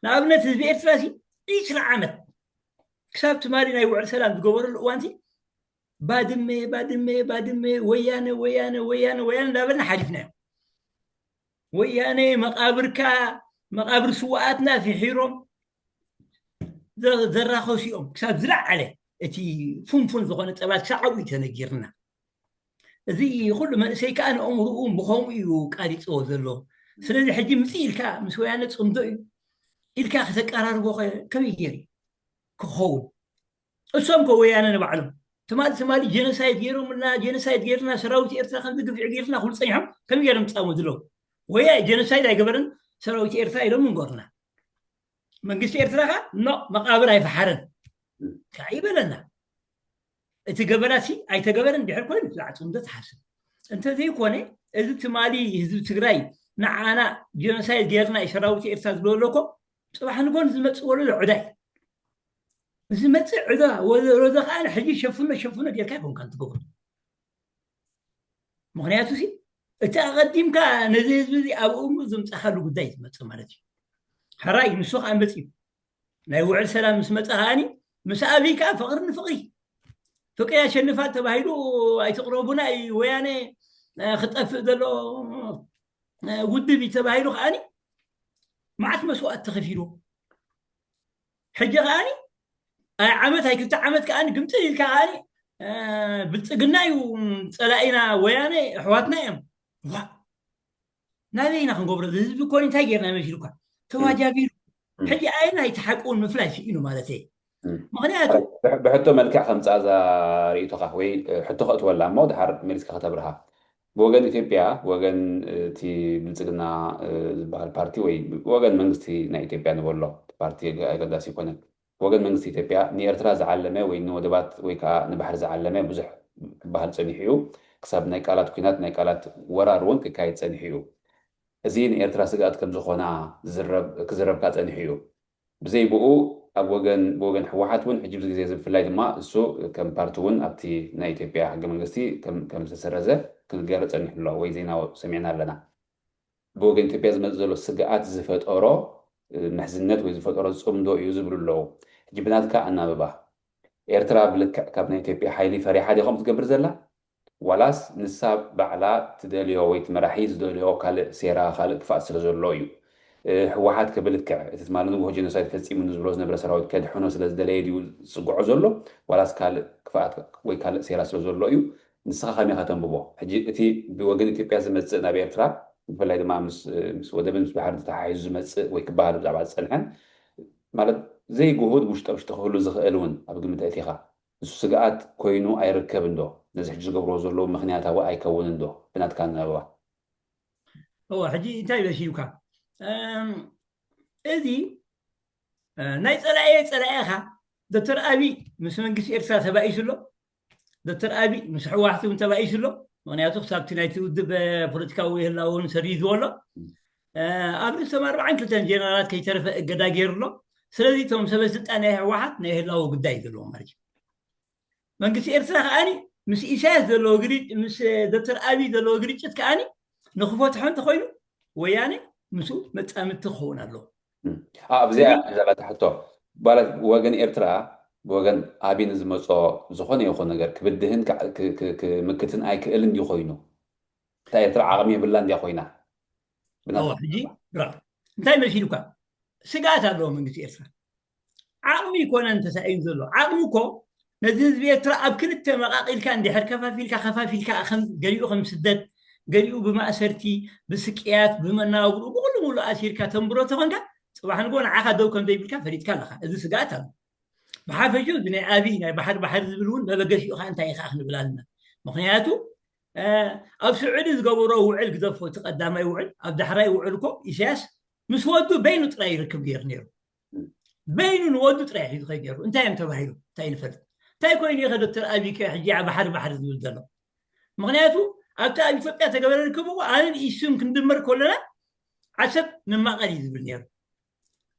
ንኣብነት ህዝቢ ኤርትራ ሲ ዒስራ ዓመት ክሳብ ትማሊ ናይ ውዕል ሰላም ዝገበረሉ እዋንቲ ባድመ ባድመ ባድመ ወያነ ወያነ ወያነ ወያነ እንዳበልና ሓሊፍናዮ። ወያነ መቃብርካ መቃብር ስዋኣትና ፍሒሮም ዘራኸሱ እዮም። ክሳብ ዝለዓለ እቲ ፍንፉን ዝኾነ ጠባት ክሳብ ዓብኡ ተነጊርና። እዚ ኩሉ መንእሰይ ከዓ ንእምርኡ ብኸምኡ እዩ ቃሪፅዎ ዘሎ። ስለዚ ሕጂ ምፅእ ኢልካ ምስ ወያነ ፅምዶ እዩ ኢልካ ከተቀራርቦ ከመይ ገይር ክኸውን? እሶም ከ ወያነ ንባዕሎም ትማሊ ትማሊ ጀኖሳይድ ገይሮምልና ጀኖሳይድ ገይርና ሰራዊት ኤርትራ ከምዚ ግፍዒ ገይርና ክብሉ ፀኒሖም ከመይ ገይሮም ፃሙ ዝለው? ወያ ጀኖሳይድ ኣይገበረን ሰራዊት ኤርትራ ኢሎም ንገሩና። መንግስቲ ኤርትራ ከ ኖ መቃብር ኣይፈሓረን ከዓ ይበለና። እቲ ገበናሲ ኣይተገበረን ድሕር ኮይኑ ዝዓፅም ዶ ትሓስብ? እንተዘይኮነ እዚ ትማሊ ህዝቢ ትግራይ ንዓና ጀኖሳይድ ገይርና እዩ ሰራዊት ኤርትራ ዝብሎ ኣለኮ ፅባሕ ንጎን ዝመፅእ ወለዶ ዕዳይ ዝመፅእ ዕዳ ወለዶ ከዓ ሕጂ ሸፍኖ ሸፍኖ ጌርካ ይኮንካ እንትገብሩ። ምክንያቱ ሲ እቲ ኣቐዲምካ ነዚ ህዝቢ እዚ ኣብ እምሩ ዝምፃኻሉ ጉዳይ ዝመፅእ ማለት እዩ። ሕራይ ንሱ ከዓ መፅዩ ናይ ውዕል ሰላም ምስ መፀ ከዓኒ ምስ ኣብይ ከዓ ፍቕሪ ንፍቕሪ ፍቅሪ ያሸንፋል ተባሂሉ ኣይትቅረቡና እዩ ወያነ ክጠፍእ ዘሎ ውድብ እዩ ተባሂሉ ከዓኒ መዓት መስዋእት ተኸፊሉ ሕጂ ከዓኒ ኣይ ዓመት ኣይ ክልተ ዓመት ከዓኒ ግምጥል ኢልካ ከዓኒ ብልፅግና እዩ ፀላኢና ወያነ ኣሕዋትና እዮም። ናበይ ኢና ክንገብሮ ህዝቢ ኮኒ እንታይ ጌርና መሲሉካ ተዋጃቢሩ ሕጂ ኣየናይ ተሓቅውን ምፍላይ ስኢኑ ማለት እዩ። ምክንያቱ ብሕቶ መልክዕ ከምፃ እዛ ርእቶካ ወይ ሕቶ ከእትወላ እሞ ድሓር መሊስካ ከተብርሃ ብወገን ኢትዮጵያ ብወገን እቲ ብልፅግና ዝበሃል ፓርቲ ወይ ብወገን መንግስቲ ናይ ኢትዮጵያ ንበሎ ፓርቲ ኣገዳሲ ይኮነን ብወገን መንግስቲ ኢትዮጵያ ንኤርትራ ዝዓለመ ወይ ንወደባት ወይ ከዓ ንባሕሪ ዝዓለመ ብዙሕ ክበሃል ፀኒሑ እዩ። ክሳብ ናይ ቃላት ኩናት ናይ ቃላት ወራር እውን ክካየድ ፀኒሑ እዩ። እዚ ንኤርትራ ስግኣት ከም ዝኾና ክዝረብ ከዓ ፀኒሑ እዩ። ብዘይ ብኡ ኣብ ወገን ብወገን ህወሓት እውን ሕጂ ብዚ ግዜ እዚ ብፍላይ ድማ እሱ ከም ፓርቲ እውን ኣብቲ ናይ ኢትዮጵያ ሕገ መንግስቲ ከም ዝተሰረዘ ክንገር ፀኒሑ ኣሎ ወይ ዜና ሰሚዕና ኣለና። ብወገን ኢትዮጵያ ዝመፅእ ዘሎ ስግኣት ዝፈጠሮ ምሕዝነት ወይ ዝፈጠሮ ፅምዶ እዩ ዝብሉ ኣለዉ። ሕጂ ብናትካ ኣናብባ ኤርትራ ብልክዕ ካብ ናይ ኢትዮጵያ ሓይሊ ፈሪሓ ዲኹም ትገብር ዘላ ዋላስ ንሳ ባዕላ ትደልዮ ወይ ትመራሒ ዝደልዮ ካልእ ሴራ ካልእ ክፍኣት ስለ ዘሎ እዩ። ህወሓት ከብልክዕ እቲ ትማሊ ንግሆ ጀኖሳይድ ፈፂሙ ንዝብሎ ዝነበረ ሰራዊት ከድሕኖ ስለ ዝደለየ ድዩ ዝፅግዖ ዘሎ ዋላስ ካልእ ክፍኣት ወይ ካልእ ሴራ ስለ ዘሎ እዩ? ንስኻ ከመይ ኢኻ ተንብቦ? ሕጂ እቲ ብወገን ኢትዮጵያ ዝመፅእ ናብ ኤርትራ ብፍላይ ድማ ምስ ወደብን ምስ ባሕርን ተተሓሒዙ ዝመፅእ ወይ ክበሃል ብዛዕባ ዝፀንሐን ማለት ዘይግሁድ ውሽጠ ውሽጢ ክህሉ ዝኽእል እውን ኣብ ግምት ኣእቲኻ ንሱ ስግኣት ኮይኑ ኣይርከብ እንዶ? ነዚ ሕጂ ዝገብርዎ ዘለዉ ምኽንያታዊ ኣይከውን እንዶ? ብናትካ ኣናብባ። እወ ሕጂ እንታይ መሲሉካ እዚ ናይ ፀላኤ ፀላኤኻ ዶክተር ኣብይ ምስ መንግስቲ ኤርትራ ተባኢሱ ኣሎ። ዶክተር ኣብይ ምስ ህወሓት እውን ተባኢሱ ኣሎ። ምክንያቱ ክሳብቲ ናይቲ ውድብ ፖለቲካዊ ህላውን ሰሪዝዎ ኣሎ። ኣብ ርእሶም ኣርባዓን ክልተን ጀነራላት ከይተረፈ እገዳ ገይሩ ኣሎ። ስለዚ እቶም ሰበ ስልጣን ናይ ህወሓት ናይ ህላዊ ጉዳይ እዩ ዘለዎ ማለት እዩ። መንግስቲ ኤርትራ ከዓኒ ምስ ኢሳያስ ዘለዎ ግሪ ምስ ዶክተር ኣብይ ዘለዎ ግርጭት ከዓኒ ንክፈትሖ እንተኮይኑ ወያነ ምስኡ መጻምድቲ ክኸውን ኣለዎ። ኣብዚኣ ዛላ ትሕቶ ባላት ወገን ኤርትራ ብወገን ኣብይ ንዝመፆ ዝኾነ ይኹን ነገር ክብድህን ክምክትን ኣይክእልን ድዩ ኮይኑ? እታ ኤርትራ ዓቕሚ የብላ እንድያ ኮይና ሕጂ እንታይ መሲሉካ? ስግኣት ኣለዎ መንግስቲ ኤርትራ። ዓቕሚ ይኮነን ተሳኢኑ ዘሎ። ዓቕሚ እኮ ነዚ ህዝቢ ኤርትራ ኣብ ክልተ መቓቒልካ እንድሕር ከፋፊልካ ከፋፊልካ ገሊኡ ከም ስደት ገሊኡ ብማእሰርቲ ብስቅያት ብመናብሩ ብኩሉ ሙሉ ኣሲርካ ተንብሮ ተኾንካ ፅባሕ ንጎ ንዓኻ ደው ከም ዘይብልካ ፈሊጥካ ኣለካ። እዚ ስግኣት ኣሎ። ብሓፈሹ እዚ ናይ ኣብይ ናይ ባሕሪ ባሕሪ ዝብል እውን መበገሲኡ ከዓ እንታይ ከዓ ክንብል ኣለና። ምክንያቱ ኣብ ስዑዲ ዝገበሮ ውዕል ግደፎ እቲ ቀዳማይ ውዕል ኣብ ዳሕራይ ውዕል እኮ ኢሳያስ ምስ ወዱ በይኑ ጥራይ ይርክብ ገይሩ ነይሩ። በይኑ ንወዱ ጥራይ ሒዙ ከይገይሩ እንታይ እዮም ተባሂሉ እንታይ ንፈልጥ እንታይ ኮይኑ ኢኸ ዶክተር ኣብይ ከ ሕጂ ባሕሪ ባሕሪ ዝብል ዘሎ? ምክንያቱ ኣብቲ ኣብ ኢትዮጵያ ተገበረ ርክብ እኮ ኣነ ንኢሱን ክንድመር ከለና ዓሰብ ንማቐል እዩ ዝብል ነይሩ።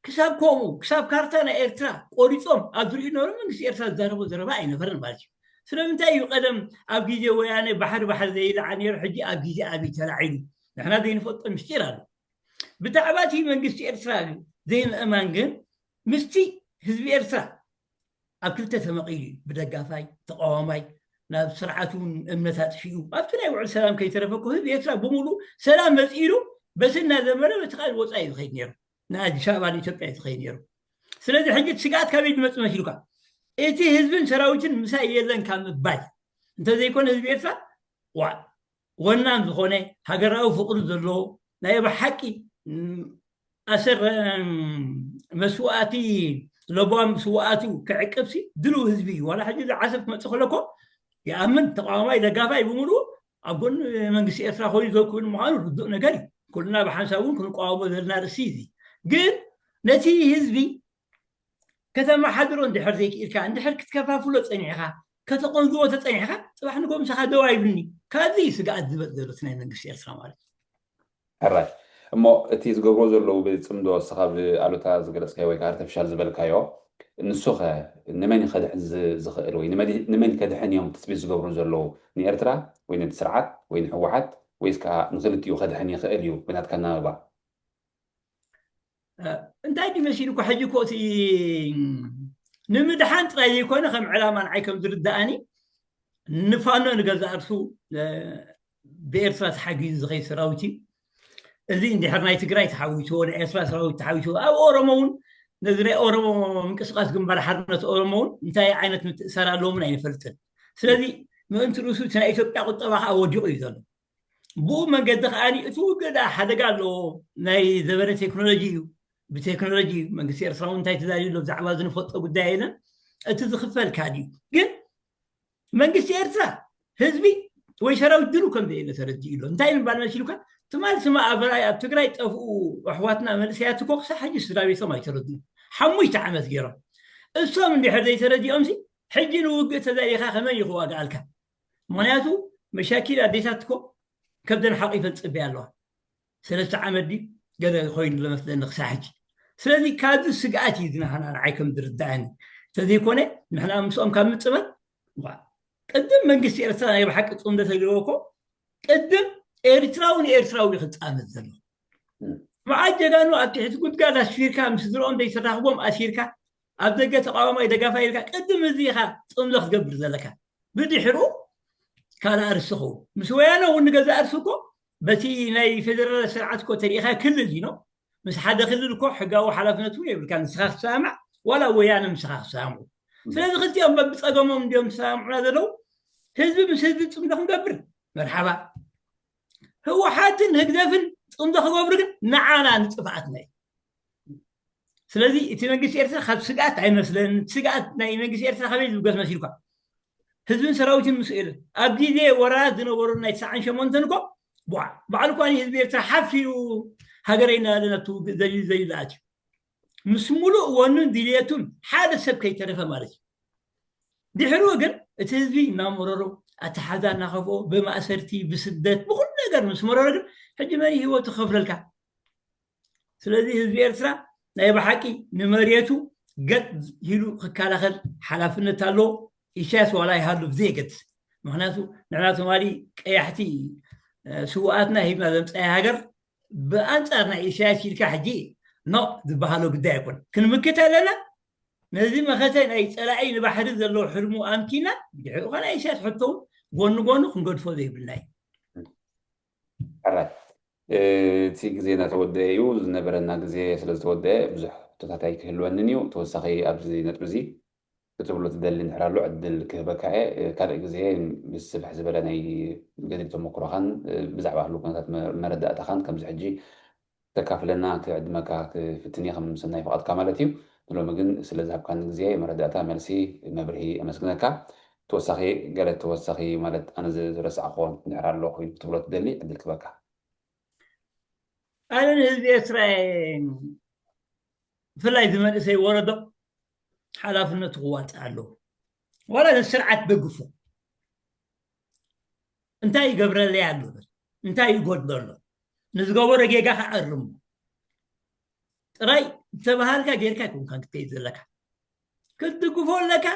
ክሳብ ከምኡ ክሳብ ካርታ ናይ ኤርትራ ቆሪፆም ኣብ ዝርእዩ ነበሩ መንግስቲ ኤርትራ ዝዛረቦ ዘረባ ኣይነበረን ማለት እዩ። ስለምንታይ እዩ ቀደም ኣብ ግዜ ወያነ ባሕሪ ባሕሪ ዘይለዓ ነይሩ፣ ሕጂ ኣብ ግዜ ኣብይ ተላዒሉ? ንሕና ዘይንፈልጦ ምስጢር ኣሎ። ብዛዕባ እቲ መንግስቲ ኤርትራ ዘይምእማን ግን ምስቲ ህዝቢ ኤርትራ ኣብ ክልተ ተመቒሉ እዩ። ብደጋፋይ፣ ተቃዋማይ፣ ናብ ስርዓቱ እውን እምነት ኣጥፊኡ ኣብቲ ናይ ውዕል ሰላም ከይተረፈ እኮ ህዝቢ ኤርትራ ብምሉእ ሰላም መፂኡ በቲ እናዘመረ በቲ ካልእ ወፃኢ እዩ ዝኸይድ ነይሩ። ንኣዲስ ኣበባ ንኢትዮጵያ እዩ ዝኸይድ ነይሩ። ስለዚ ሕጂ እቲ ስግኣት ካበይ ዝመፅእ መሲሉካ? እቲ ህዝብን ሰራዊትን ምሳይ የለን ካብ ምባል እንተዘይኮነ ህዝቢ ኤርትራ ዋ ወናም ዝኾነ ሃገራዊ ፍቕሪ ዘለዎ ናይ ብሓቂ ኣሰር መስዋእቲ ለባም መስዋእቱ ክዕቅብሲ ድልው ህዝቢ እዩ። ዋላ ሕጂ ዝዓሰብ ክመፅእ ከለኮ ይኣምን ተቃዋማይ ደጋፋይ ብምሉ ኣብ ጎን መንግስቲ ኤርትራ ኮይኑ ዘክብል ምዃኑ ርዱእ ነገር እዩ። ኩልና ብሓንሳብ እውን ክንቃወሞ ዘለና ርእሲ እዚ ግን ነቲ ህዝቢ ከተመሓድሮ እንድሕር ዘይክኢልካ እንድሕር ክትከፋፍሎ ፀኒዕካ ከተቆንዝቦ ተፀኒዕካ ፅባሕ ንጎ ምሳኻ ደው ኣይብልኒ። ካብዚ እዩ ስግኣት ዝበፅ ዘሎ ናይ መንግስቲ ኤርትራ ማለት እዩ። ሕራይ እሞ እቲ ዝገብሮ ዘለዉ ብፅምዶ እስኻ ብኣሉታ ዝገለፅካዮ ወይ ከዓ ኣርተፊሻል ዝበልካዮ ንሱ ኸ ንመን ከድሕን ዝኽእል ወይ ንመን ከድሕን እዮም ትፅቢት ዝገብሩ ዘለዉ ንኤርትራ ወይ ነቲ ስርዓት ወይ ንህወሓት ወይስ ከዓ ንክልቲኡ ከድሕን ይኽእል እዩ ብናትካ ኣናብባ? እንታይ ድዩ መሲልኩ ሕጂ እኮ እቲ ንምድሓን ጥራይ ዘይኮነ ከም ዕላማ ንዓይ ከም ዝርዳእኒ ንፋኖ ንገዛ እርሱ ብኤርትራ ተሓጊዙ ዝኸይ ሰራዊት እዩ። እዚ እንድሕር ናይ ትግራይ ተሓዊስዎ ናይ ኤርትራ ሰራዊት ተሓዊስዎ ኣብ ኦሮሞ እውን ነዚ ናይ ኦሮሞ ምንቅስቃስ ግንባር ሓርነት ኦሮሞ እውን እንታይ ዓይነት ምትእሳር ኣለዎም ኣይንፈልጥን። ስለዚ ምእንቲ ርእሱ እቲ ናይ ኢትዮጵያ ቁጠባ ከዓ ወዲቑ እዩ ዘሎ። ብኡ መንገዲ ከዓኒ እቲ ውግእ ደኣ ሓደጋ ኣለዎ። ናይ ዘበነ ቴክኖሎጂ እዩ። ብቴክኖሎጂ እዩ። መንግስቲ ኤርትራ እውን እንታይ ተዛሪቡ ኣሎ ብዛዕባ እዚ ንፈልጦ ጉዳይ የለን። እቲ ዝኽፈል ካልእ እዩ። ግን መንግስቲ ኤርትራ ህዝቢ ወይ ሰራዊት ድሉ ከም ዘየለ ተረዲኡ ኣሎ። እንታይ ምባል መሲሉካ? ትማል ስማ ኣብ ራእይ ኣብ ትግራይ ጠፍኡ ኣሕዋትና መንእሰያት እኮ ክሳብ ሕጂ ስድራ ቤቶም ኣይተረድኡ። ሓሙሽተ ዓመት ገይሮም እሶም እንድሕር ዘይተረዲኦም ሲ ሕጂ ንውግእ ተዛሪኻ ከመይ ይኽዋግኣልካ? ምክንያቱ መሻኪል ኣዴታት እኮ ከብደን ሓቂፈን ፅበያ ኣለዋ። ሰለስተ ዓመት ድዩ ገለ ኮይኑ ለመስለኒ ክሳብ ሕጂ። ስለዚ ካብዚ ስግኣት እዩ ዝናሃና ንዓይ ከም ዝርዳእኒ። እንተዘይኮነ ንሕና ምስኦም ካብ ምፅበል ዋ፣ ቅድም መንግስቲ ኤርትራ ናይ ብሓቂ ፅምዶ ተልዎ እኮ ቅድም ኤርትራዊ ንኤርትራዊ እዩ ክፃመድ ዘሎ። መዓት ጀጋኑ ኣብ ትሕቲ ጉድጋድ ኣስፊርካ ምስ ስድርኦም ዘይተራኽቦም ኣሲርካ ኣብ ደገ ተቃዋማይ ደጋፋይ ኢልካ ቅድም እዚ ኢኻ ፅምዶ ክትገብር ዘለካ። ብድሕሩ ካልእ ኣርሲ ኸውን ምስ ወያነ እውን ንገዛእ እርሱ እኮ በቲ ናይ ፌደራል ስርዓት እኮ ተሪኢኻ ክልል እዩ ነው ምስ ሓደ ክልል እኮ ሕጋዊ ሓላፍነት እውን የብልካ ንስኻ ክሰማማዕ ዋላ ወያነ ምስኻ ክሰማምዑ። ስለዚ ክልቲኦም በብፀገሞም እንዲዮም ዝሰማምዑና ዘለዉ። ህዝቢ ምስ ህዝቢ ፅምዶ ክንገብር መርሓባ። ህወሓትን ህግደፍን ፅምዶ ክገብሩ ግን ንዓና ንጥፍኣትና እዩ። ስለዚ እቲ መንግስቲ ኤርትራ ካብ ስግኣት ኣይመስለን። ስግኣት ናይ መንግስቲ ኤርትራ ከመይ ዝብገስ መሲልኳ? ህዝብን ሰራዊትን ምስ ኢሉ ኣብ ግዜ ወራራት ዝነበሩ ናይ ትስዓን ሸሞንተን እኮ ቧዕ ባዕሉ እኳ ህዝቢ ኤርትራ ሓፍ ኢሉ ሃገረይ እናበለ ናብቲ ውግእ ዘልዩ ዘልዩ ዝኣትዩ ምስ ሙሉእ ወኑን ድልየቱን ሓደ ሰብ ከይተረፈ ማለት እዩ። ድሕሩ ግን እቲ ህዝቢ እናመረሮ ኣተሓዛ እናኸፍኦ ብማእሰርቲ ብስደት ብኩሉ ነገር ምስ መረሮ ግን ሕጂ መን ህይወቱ ክኸፍለልካ? ስለዚ ህዝቢ ኤርትራ ናይ ብሓቂ ንመሬቱ ገጥ ኢሉ ክከላኸል ሓላፍነት ኣለዎ። ኢሳያስ ዋላ ይሃሉ ብዘየገድስ ምክንያቱ ንሕና ትማሊ ቀያሕቲ ስውኣትና ሂብና ዘምፀያ ሃገር ብኣንፃር ናይ ኢሳያስ ኢልካ ሕጂ ኖ ዝበሃሎ ጉዳይ ኣይኮን ክንምክት ኣለና። ነዚ መኸተ ናይ ፀላኢ ንባሕሪ ዘለዎ ሕልሙ ኣምኪና ድሕኡ ኸና ኢሳያስ ሕቶውን ጎኒ ጎኑ ክንገድፎ ዘይብልና እዩ። ሕራይ እቲ ግዜ እናተወደአ እዩ። ዝነበረና ግዜ ስለዝተወደአ ብዙሕ ሕቶታት ኣይክህልወንን እዩ። ተወሳኺ ኣብዚ ነጥቢ እዚ ክትብሎ ትደሊ እንድሕር ኣሎ ዕድል ክህበካ እየ። ካልእ ግዜ ምስ ስፍሕ ዝበለ ናይ ገድሊ ተመክሮኻን ብዛዕባ ህሉ ኩነታት መረዳእታኻን ከምዚ ሕጂ ተካፍለና ክዕድመካ ክፍትን እየ ከም ሰናይ ፍቓድካ ማለት እዩ። ንሎሚ ግን ስለ ዝሃብካኒ ግዜ መረዳእታ መልሲ መብርሂ ኣመስግነካ። ተወሳኺ ገለ ተወሳኺ ማለት ኣነ ዝረሳዕኮ እንድሕር ኣሎ ኮይኑ ክትብሎ ትደሊ ዕድል ክህበካ። ኣነ ንህዝቢ ኤርትራ ብፍላይ ዝመንእሰይ ወረዶ ሓላፍነቱ ክዋፅእ ኣለዎ። ዋላ ነቲ ስርዓት ደግፎ እንታይ ይገብረለይ ኣሎ እንታይ ይጎድሎ ኣሎ ንዝገበሮ ጌጋ ክኣርሞ ጥራይ ዝተባሃልካ ጌርካ ይኮንካ ክትከይድ ዘለካ ክትድግፎ ኣለካ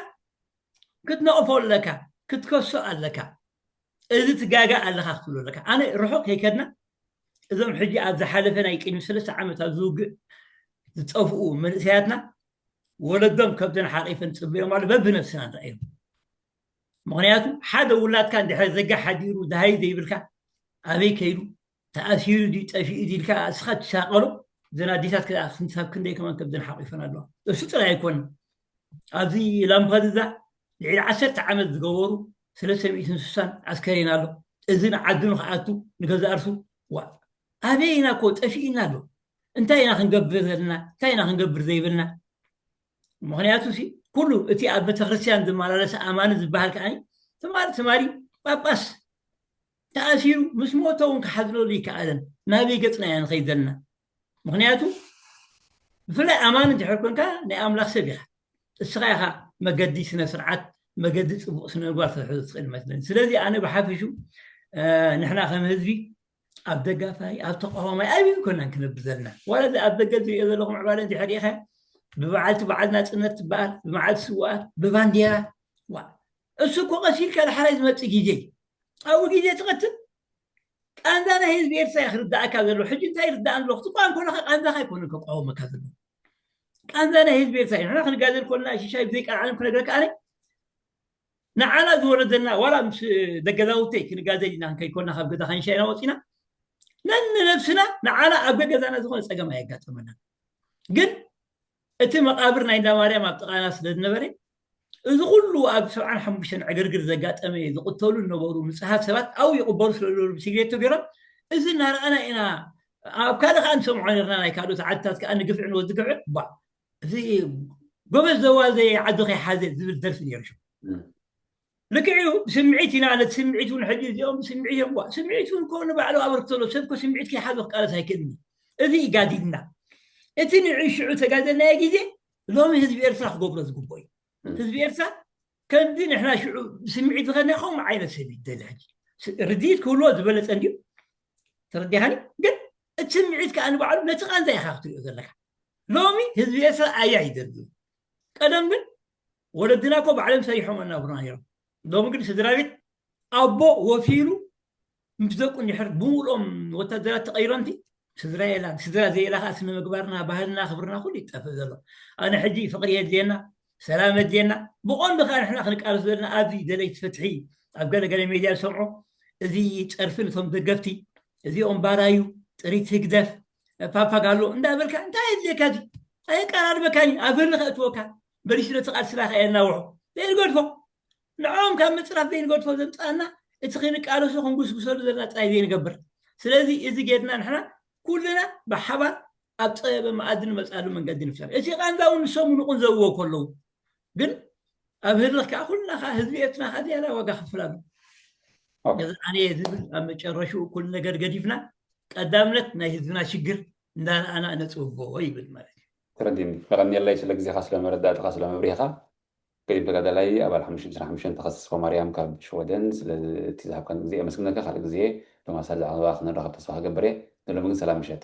ክትነቕፎ ኣለካ ክትከሶ ኣለካ። እዚ ትጋጋ ኣለካ ክትብሎ ኣለካ። ኣነ ርሑቕ ከይከድና እዞም ሕጂ ኣብ ዝሓለፈ ናይ ቅድሚ ሰለስተ ዓመት ኣብ ዝውግእ ዝጠፍኡ መንእሰያትና ወለዶም ከብተን ሓቂፈን ጽበዮም ኣሎ በብነብስና ንረኣዮም። ምክንያቱ ሓደ ውላድካ እንድሕር ዘጋ ሓዲሩ ደሃይ ዘይብልካ ኣበይ ከይዱ ተኣሲሩ ድዩ ጠፊኡ ድዩ ኢልካ እስኻ ትሻቀሎ። እዘን ኣዴታት ክሳብ ክንደይ ከማን ከብደን ሓቂፈን ኣለዋ። እሱ ጥራይ ኣይኮነን። ኣብዚ ላምፓዱዛ ልዕሊ ዓሰርተ ዓመት ዝገበሩ ሰለስተ ሚእትን ስሳን ኣስከሬን ኣሎ። እዚ ንዓዱ ንክኣቱ ንገዛእ ርሱ ዋ ኣበይ ኢና እኮ ጠፊእና ኣሎ። እንታይ ኢና ክንገብር ዘለና እንታይ ኢና ክንገብር ዘይብልና? ምክንያቱ ሲ ኩሉ እቲ ኣብ ቤተክርስትያን ዝመላለስ ኣማኒ ዝበሃል ከዓኒ ትማሊ ትማሊ ጳጳስ ተኣሲሩ ምስ ሞተ እውን ክሓዝለሉ ይከኣለን። ናበይ ገፅና ኢና ንኸይድ ዘለና? ምክንያቱ ብፍላይ ኣማኒ እንድሕር ኮንካ ናይ ኣምላኽ ሰብ ኢኻ። እስኻ ኢኻ መገዲ ስነ ስርዓት መገዲ ፅቡቕ ስነ ምግባር ክትሕዞ ትኽእል መስለኒ። ስለዚ ኣነ ብሓፊሹ ንሕና ከም ህዝቢ ኣብ ደጋፋይ ኣብ ተቃዋማይ ኣበይ ኮናን ክነብር ዘለና ዋላ እዚ ኣብ ደገ ዝሪኦ ዘለኹ ምዕባለ እንድሕር ኢኻ ብበዓልቲ በዓል ናፅነት ትበሃል ብመዓልቲ ስውኣት ብባንዲራ ዋ እሱ እኮ ቀስ ኢልካ ዳሕራይ ዝመፅእ ግዜ እዩ ኣብኡ ግዜ ትቐትል ቃንዛ ናይ ህዝቢ ኤርትራ እዩ ክርዳእካ ዘሎ ሕጂ እንታይ ይርዳእን ኣሎ ክትቋም ከለካ ቃንዛካ ኣይኮነን ከቋወመካ ዘሎ ቃንዛ ናይ ህዝቢ ኤርትራ እዩ ንሕና ክንጋደል ኮልና ሽሻይ ብዘይ ቃል ዓለም ክነግረካ ኣነ ንዓና ዝወረደና ዋላ ምስ ደገዛውተይ ክንጋደል ኢና ከይኮና ካብ ገዛ ከንሻ ኢና ወፂና ነንነብስና ንዓና ኣብ ገገዛና ዝኾነ ፀገም ኣየጋጠመና ግን እቲ መቃብር ናይ እንዳማርያም ኣብ ጥቃና ስለ ዝነበረ እዚ ኩሉ ኣብ ሰብዓን ሓሙሽተን ዕግርግር ዘጋጠመ ዝቅተሉ ዝነበሩ ንፅሃት ሰባት ኣብኡ ይቅበሩ ስለ ዝነበሩ ብሲግሬቶ ገይሮም እዚ እናረኣና ኢና ኣብ ካልእ ከዓ ንሰምዖ ነርና ናይ ካልኦት ዓድታት ከዓ ንግፍዒ ንወዲ ግፍዒ ባ እዚ ጎበዝ ዘዋልደ ዓዱ ከይሓዘ ዝብል ደርፊ ነይሩ ሽም ልክዕ እዩ ብስምዒት ኢና ነቲ ስምዒት እውን ሕጂ እዚኦም ብስምዒት እዮም ዋ ስምዒት እውን ኮ ንባዕሉ ኣበርክቶ ኣሎ ሰብ ኮ ስምዒት ከይሓዞ ክቃለስ ኣይክእልን እዩ እዚ እዩ ጋዲልና እቲ ንዑ ሽዑ ተጋደልናዮ ግዜ ሎሚ ህዝቢ ኤርትራ ክገብሮ ዝግብኦ እዩ ህዝቢ ኤርትራ ከምዚ ንሕና ሽዑ ብስምዒት ዝኸድና ከምኡ ዓይነት ሰብ ይደሊ ሕጂ ርድኢት ክህልዎ ዝበለፀ እንድዩ ተረዲኻኒ ግን እቲ ስምዒት ከዓ ንባዕሉ ነቲ ቃንዛ ኢኻ ክትሪኦ ዘለካ ሎሚ ህዝቢ ኤርትራ ኣያ ይደርግ እዩ ቀደም ግን ወለድና እኮ ባዕሎም ሰሪሖም ኣናብሩና ነይሮም ሎሚ ግን ስድራ ቤት ኣቦ ወፊሩ ምስ ደቁ እንድሕር ብምሉኦም ወታደራት ተቐይሮምቲ ስድራ የላን ስድራ ዘየላ ከዓ ስነ ምግባርና ባህልና ክብርና ኩሉ ይጠፍእ ዘሎ ኣነ ሕጂ ፍቅሪ የድልየና ሰላም የድልየና ብቆንዲ ከዓ ንሕና ክንቃለስ ዘለና ኣብዚ ደለይቲ ፍትሒ ኣብ ገለገለ ሜድያ ዝሰምዖ እዚ ጨርፊ ነቶም ደገፍቲ እዚኦም ባራዩ ጥሪት ህግደፍ ፓፓጋሎ እንዳበልካ እንታይ የድልየካ እዚ ኣየቀራርበካን እዩ ኣብ ህሊ ከእትወካ በሊሽ ነቲ ቃልስና ከየናውሖ ዘይንገድፎ ንዖም ካብ ምፅራፍ ዘይንገድፎ ዘምፃና እቲ ክንቃለሶ ክንጉስጉሰሉ ዘለና ጥራይ ዘይንገብር ስለዚ እዚ ጌድና ንሕና ኩልና ብሓባር ኣብ ፀበበ መኣዲ ንመፅኣሉ መንገዲ ንፍጠር እቲ ቃንዛ እውን ንሶም ንቁን ዘብዎ ከለዉ ግን ኣብ ህልኽ ከዓ ኩልና ከዓ ህዝቢ ኤርትራ ከዓ ዝያዳ ዋጋ ክፍል ኣሎ ኣነ ዝብል ኣብ መጨረሽኡ ኩሉ ነገር ገዲፍና ቀዳምነት ናይ ህዝብና ሽግር እንዳረኣና ነፅብቦ ይብል ማለት እዩ ተረዲኒ የቐንየለይ ስለ ግዜኻ ስለ መረዳእትኻ ስለ መብሪህኻ ገዲም ተጋዳላይ ኣባል ሓሙሽተ ሓሙሽተ ተኸስስ ማርያም ካብ ሽወደን ስለቲ ዝሃብካን ግዜ የመስግነካ ካልእ ግዜ ተመሳሳሊ ዛዕባ ክንራኸብ ተስፋ ክገብር እየ ንሎሚ ግን ሰላም ምሸት